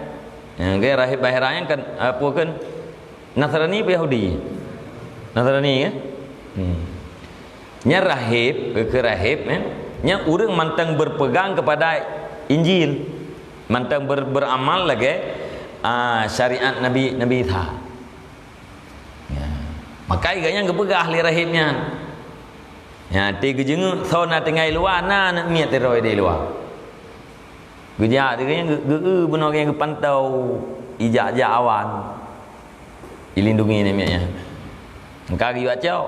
Nyan kan rahib Bahira nyan kan, apa kan? Nasrani apa Yahudi? Nasrani kan? Hmm. Nyan rahib, keu rahib, eh? Nyan ureueng mantong berpegang kepada Injil. Mantong ber-, beramal lagèe, ah, syariat Nabi, Nabi Isa. Ya. Maka gobnyan geupeugah lé rahib nyan. Ya, ti geujeungeuk soe na tinggai luwa, na aneuk miet sidroe di luwa. Geujak di gobnyan geu-, geu-, bunoe gobnyan geupantau ijak-jak awan. Dilindungi aneuk miet nyan. Engka geuyue cok.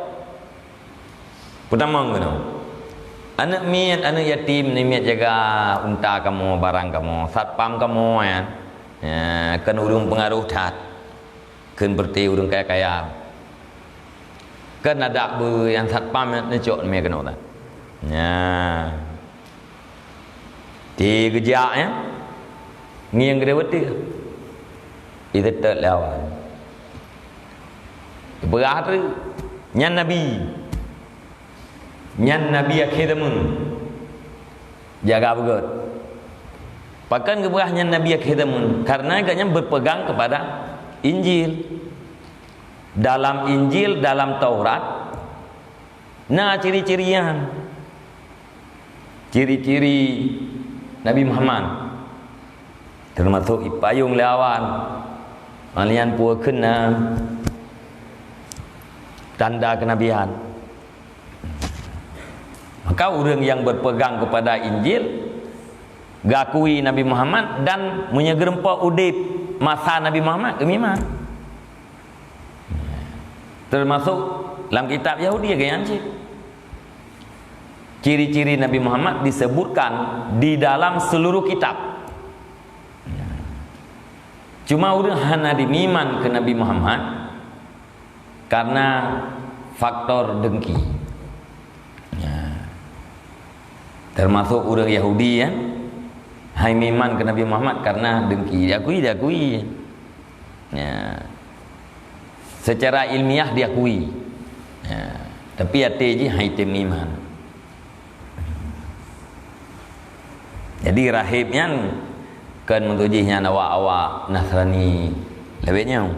Peutamong keunoe. Aneuk miet, aneuk yatim, aneuk miet jaga unta kamoe, barang kamoe, satpam kamoe nyan. Ya, kan ureuëng peungaroh that. Kan berarti ureuëng kaya-kaya. Kan ada beu nyang satpam nyang neucok mé keunoe tan. Ya. Ti geujak, ya. Ngieng gede beutih. Itu tak lawan. Peugah tu, nyan Nabi. Nyan Nabi akhé zaman. Jaga beugét. Pakon geupeugah nyan Nabi akhé zaman? Karena gobnyan berpegang kepada Injil. Dalam Injil, dalam Taurat, na ciri-ciri nyan. Ciri-ciri Nabi Muhammad. Termasuk ipayong lé awan. Malian pue kheun na tanda kenabian. Maka ureuëng nyang berpegang kepada Injil, geuakui Nabi Muhammad dan meunyoe geureumpok udeb masa Nabi Muhammad, geumeuiman. Termasuk lam kitab Yahudi geuh nyan cit. Ciri-ciri Nabi Muhammad disebutkan di dalam seluruh kitab. Cuma ureuëng hana jimeuiman keu Nabi Muhammad karena faktor dengki. Ya. Termasuk ureuëng Yahudi, ya. Hai meuiman keu Nabi Muhammad karena dengki. Diakui, diakui. Ya. Secara ilmiah diakui. Ya. Tapi até jih hai tem iman. Jadi rahib nyan kan meutuju nyan awak-awak Nasrani lewat nyoe.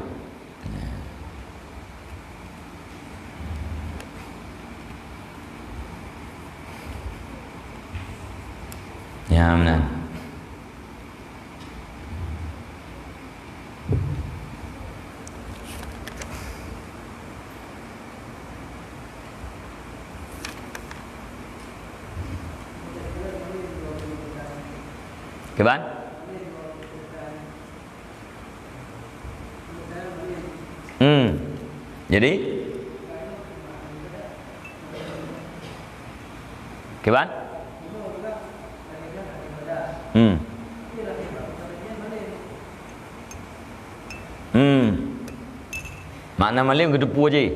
Ya, meunan. Kiban? Hmm. Jadi? Kiban? Hmm. Hmm. Makna malém geuteupeue jih.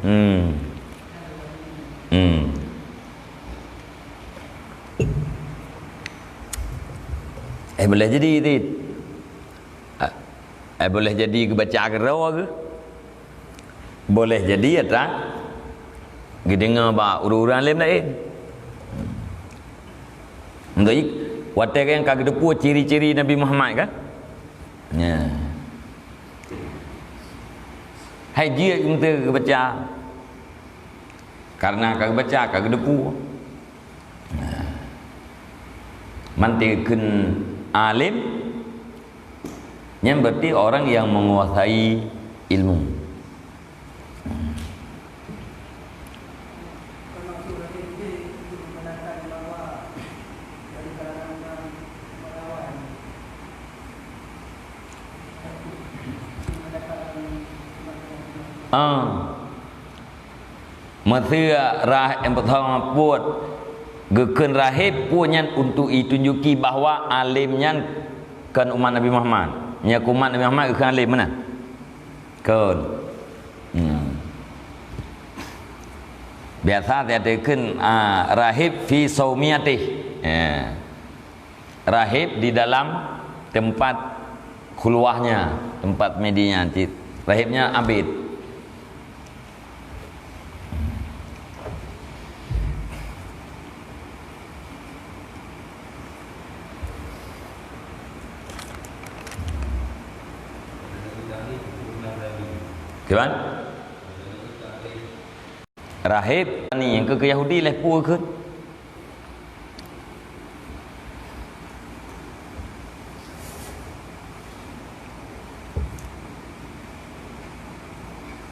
Hmm. Hmm. Eh, boleh jadi, Tit. Ah, eh, boleh jadi geubaca keudroe geuh. Boleh jadi atra geudeungoe bak ureuëng-ureuëng além laén. Untuk i-, watée nyang ka geuteupeue ciri-ciri Nabi Muhammad kan? Ya. Hai jeuet geubaca. Karena ka geubaca, ka geuteupeue. Manté kheun alim, nyan berarti orang yang menguasai ilmu. Ah. Meuseu rah-, nyang peuthong peuet geukheun rahib, peue nyan untuk itunjuki bahwa alim nyan kon umat Nabi Muhammad. Nyang umat Nabi Muhammad geukheun alim meunan? Kon. Hmm. Biasa tiap-tiap kheun, ah, rahib fi saumiyatih. Ya. Rahib di dalam tempat khulwahnya, tempat medinya, cit. Rahibnya abid. Kiban? Rahib ni nyang keu, keu Yahudi leh peue kheun?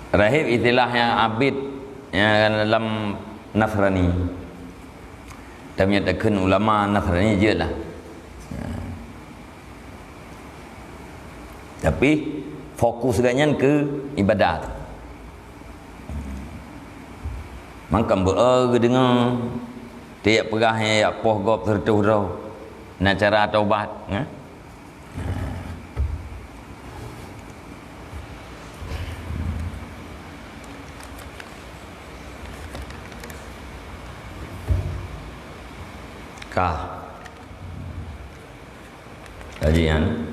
Rahib istilah nyang abid nyang lam Nasrani. Tapi nyang takheun ulama Nasrani jeuet lah. Tapi fokus gobnyan keu ibadat. Mangkam beu, eh, geudeungoe, tiep peugah nyan jak poh gob sireutôh droe. Na cara taubat, eh? Kah. Kajian.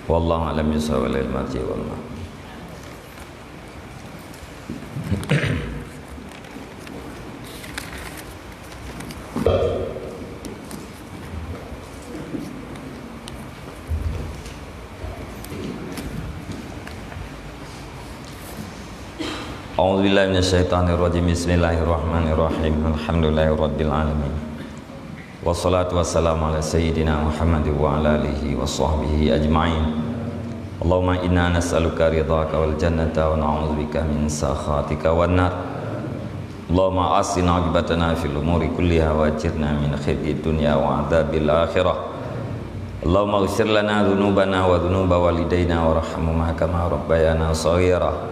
Wallahu a'lam bishawab. A'udzubillahi minasyaitonirrajim. Bismillahirrahmanirrahim. Alhamdulillahirabbil alamin. Wassalatu wassalamu ala sayyidina Muhammad wa ala alihi wa sahbihi ajma'in. Allahumma inna nas'aluka ridhaka wal jannata wa na'udzubika min sakhatika wan nar. Allahumma ahsin aqibatana fil umuri kulliha wa ajirna min khizyid dunya wa adzabil akhirah. Allahumma ighfir lana dzunubana wa dzunuba walidaina warhamhuma kama rabbayana shaghira.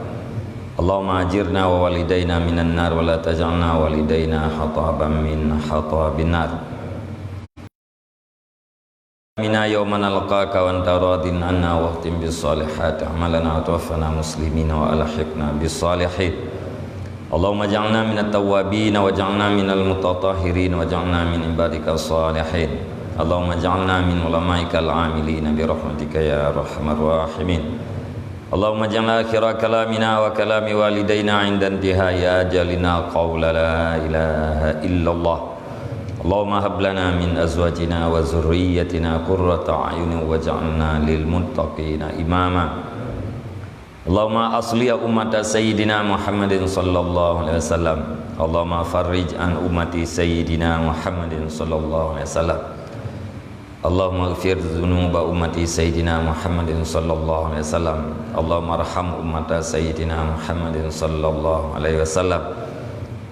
Allahumma ajirna wa walidaina minan nar wa la taj'alna walidaina hataban min hatabin nar. Amina yauma nalqaka wa anta radin anna wa khtim bis salihati amalana wa tawaffana muslimin wa alhiqna bis salihin. Allahumma ja'alna minat tawwabin wa ja'alna minal mutatahhirin wa ja'alna min ibadika salihin. Allahumma ja'alna min ulamaikal amilin bi rahmatika ya arhamar rahimin. Allahumma ja'al akhira kalamina wa kalami walidaina 'inda intihai ajalina qaula la ilaha illallah. Allahumma hab lana min azwajina wa dzurriyyatina qurrata a'yunin waj'alna lil muttaqina imama. Allahumma asli ummata sayyidina Muhammadin sallallahu alaihi wasallam. Allahumma farrij an ummati sayyidina Muhammadin sallallahu alaihi wasallam. Allahumma ighfir dzunuba ummati sayyidina Muhammadin sallallahu alaihi wasallam. Allahumma arham ummata sayyidina Muhammadin sallallahu alaihi wasallam.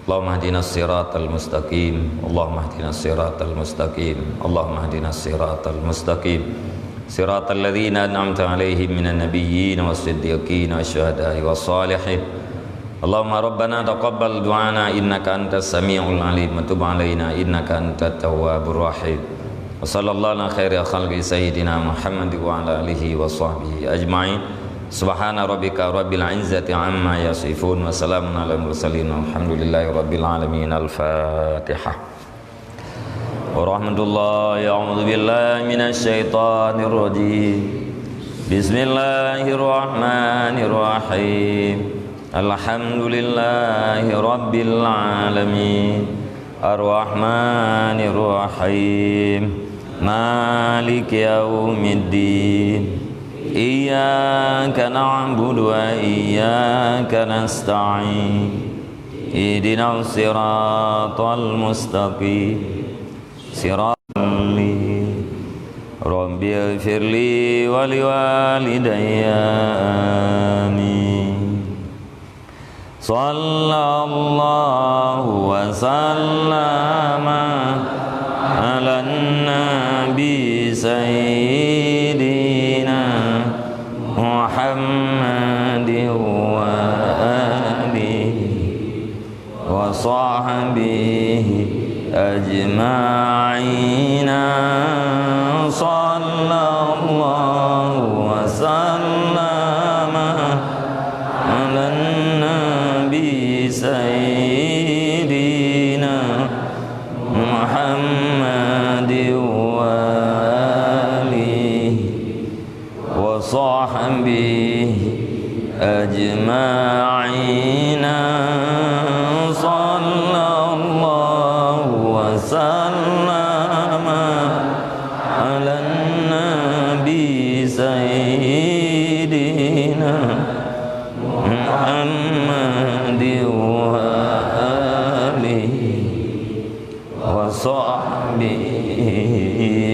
Allahumma ihdinas siratal mustaqim. Allahumma ihdinas siratal mustaqim. Allahumma ihdinas siratal mustaqim. Siratal ladzina an'amta 'alaihim minan nabiyyin was siddiqin wasy syuhada'i was shalihin. Allahumma rabbana taqabbal du'ana innaka antas samiul alim wa tub 'alaina innaka antat tawwabur rahim. Wa sallallahu ala khairi khalqi sayyidina Muhammad wa ala alihi wa sahbihi ajma'in. Subhana rabbika rabbil izzati amma yasifun wa salamun alal mursalin walhamdulillahi rabbil alamin. Al-Fatihah. Warahmatullahi, a'udzubillahi minasyaitonirrajim. Bismillahirrahmanirrahim. Alhamdulillahi rabbil alamin. Arrahmanirrahim. Maliki yaumiddin. Iyyaka na'budu wa iyyaka nasta'in. Ihdinas siratal mustaqim. Siratal Rabbi ighfirli wa liwalidayya. Amin. Sallallahu wa sallama ala nabi sayyidina Muhammadin wa alihi wa sahbihi ajma'ina. Sallallahu wa sallama ala nabi sayyidina Muhammadin wa alihi wa sahbihi ajma'ina. Sallallahu wa sallama ala nabi sayyidina Muhammadin wa alihi wa sahbihi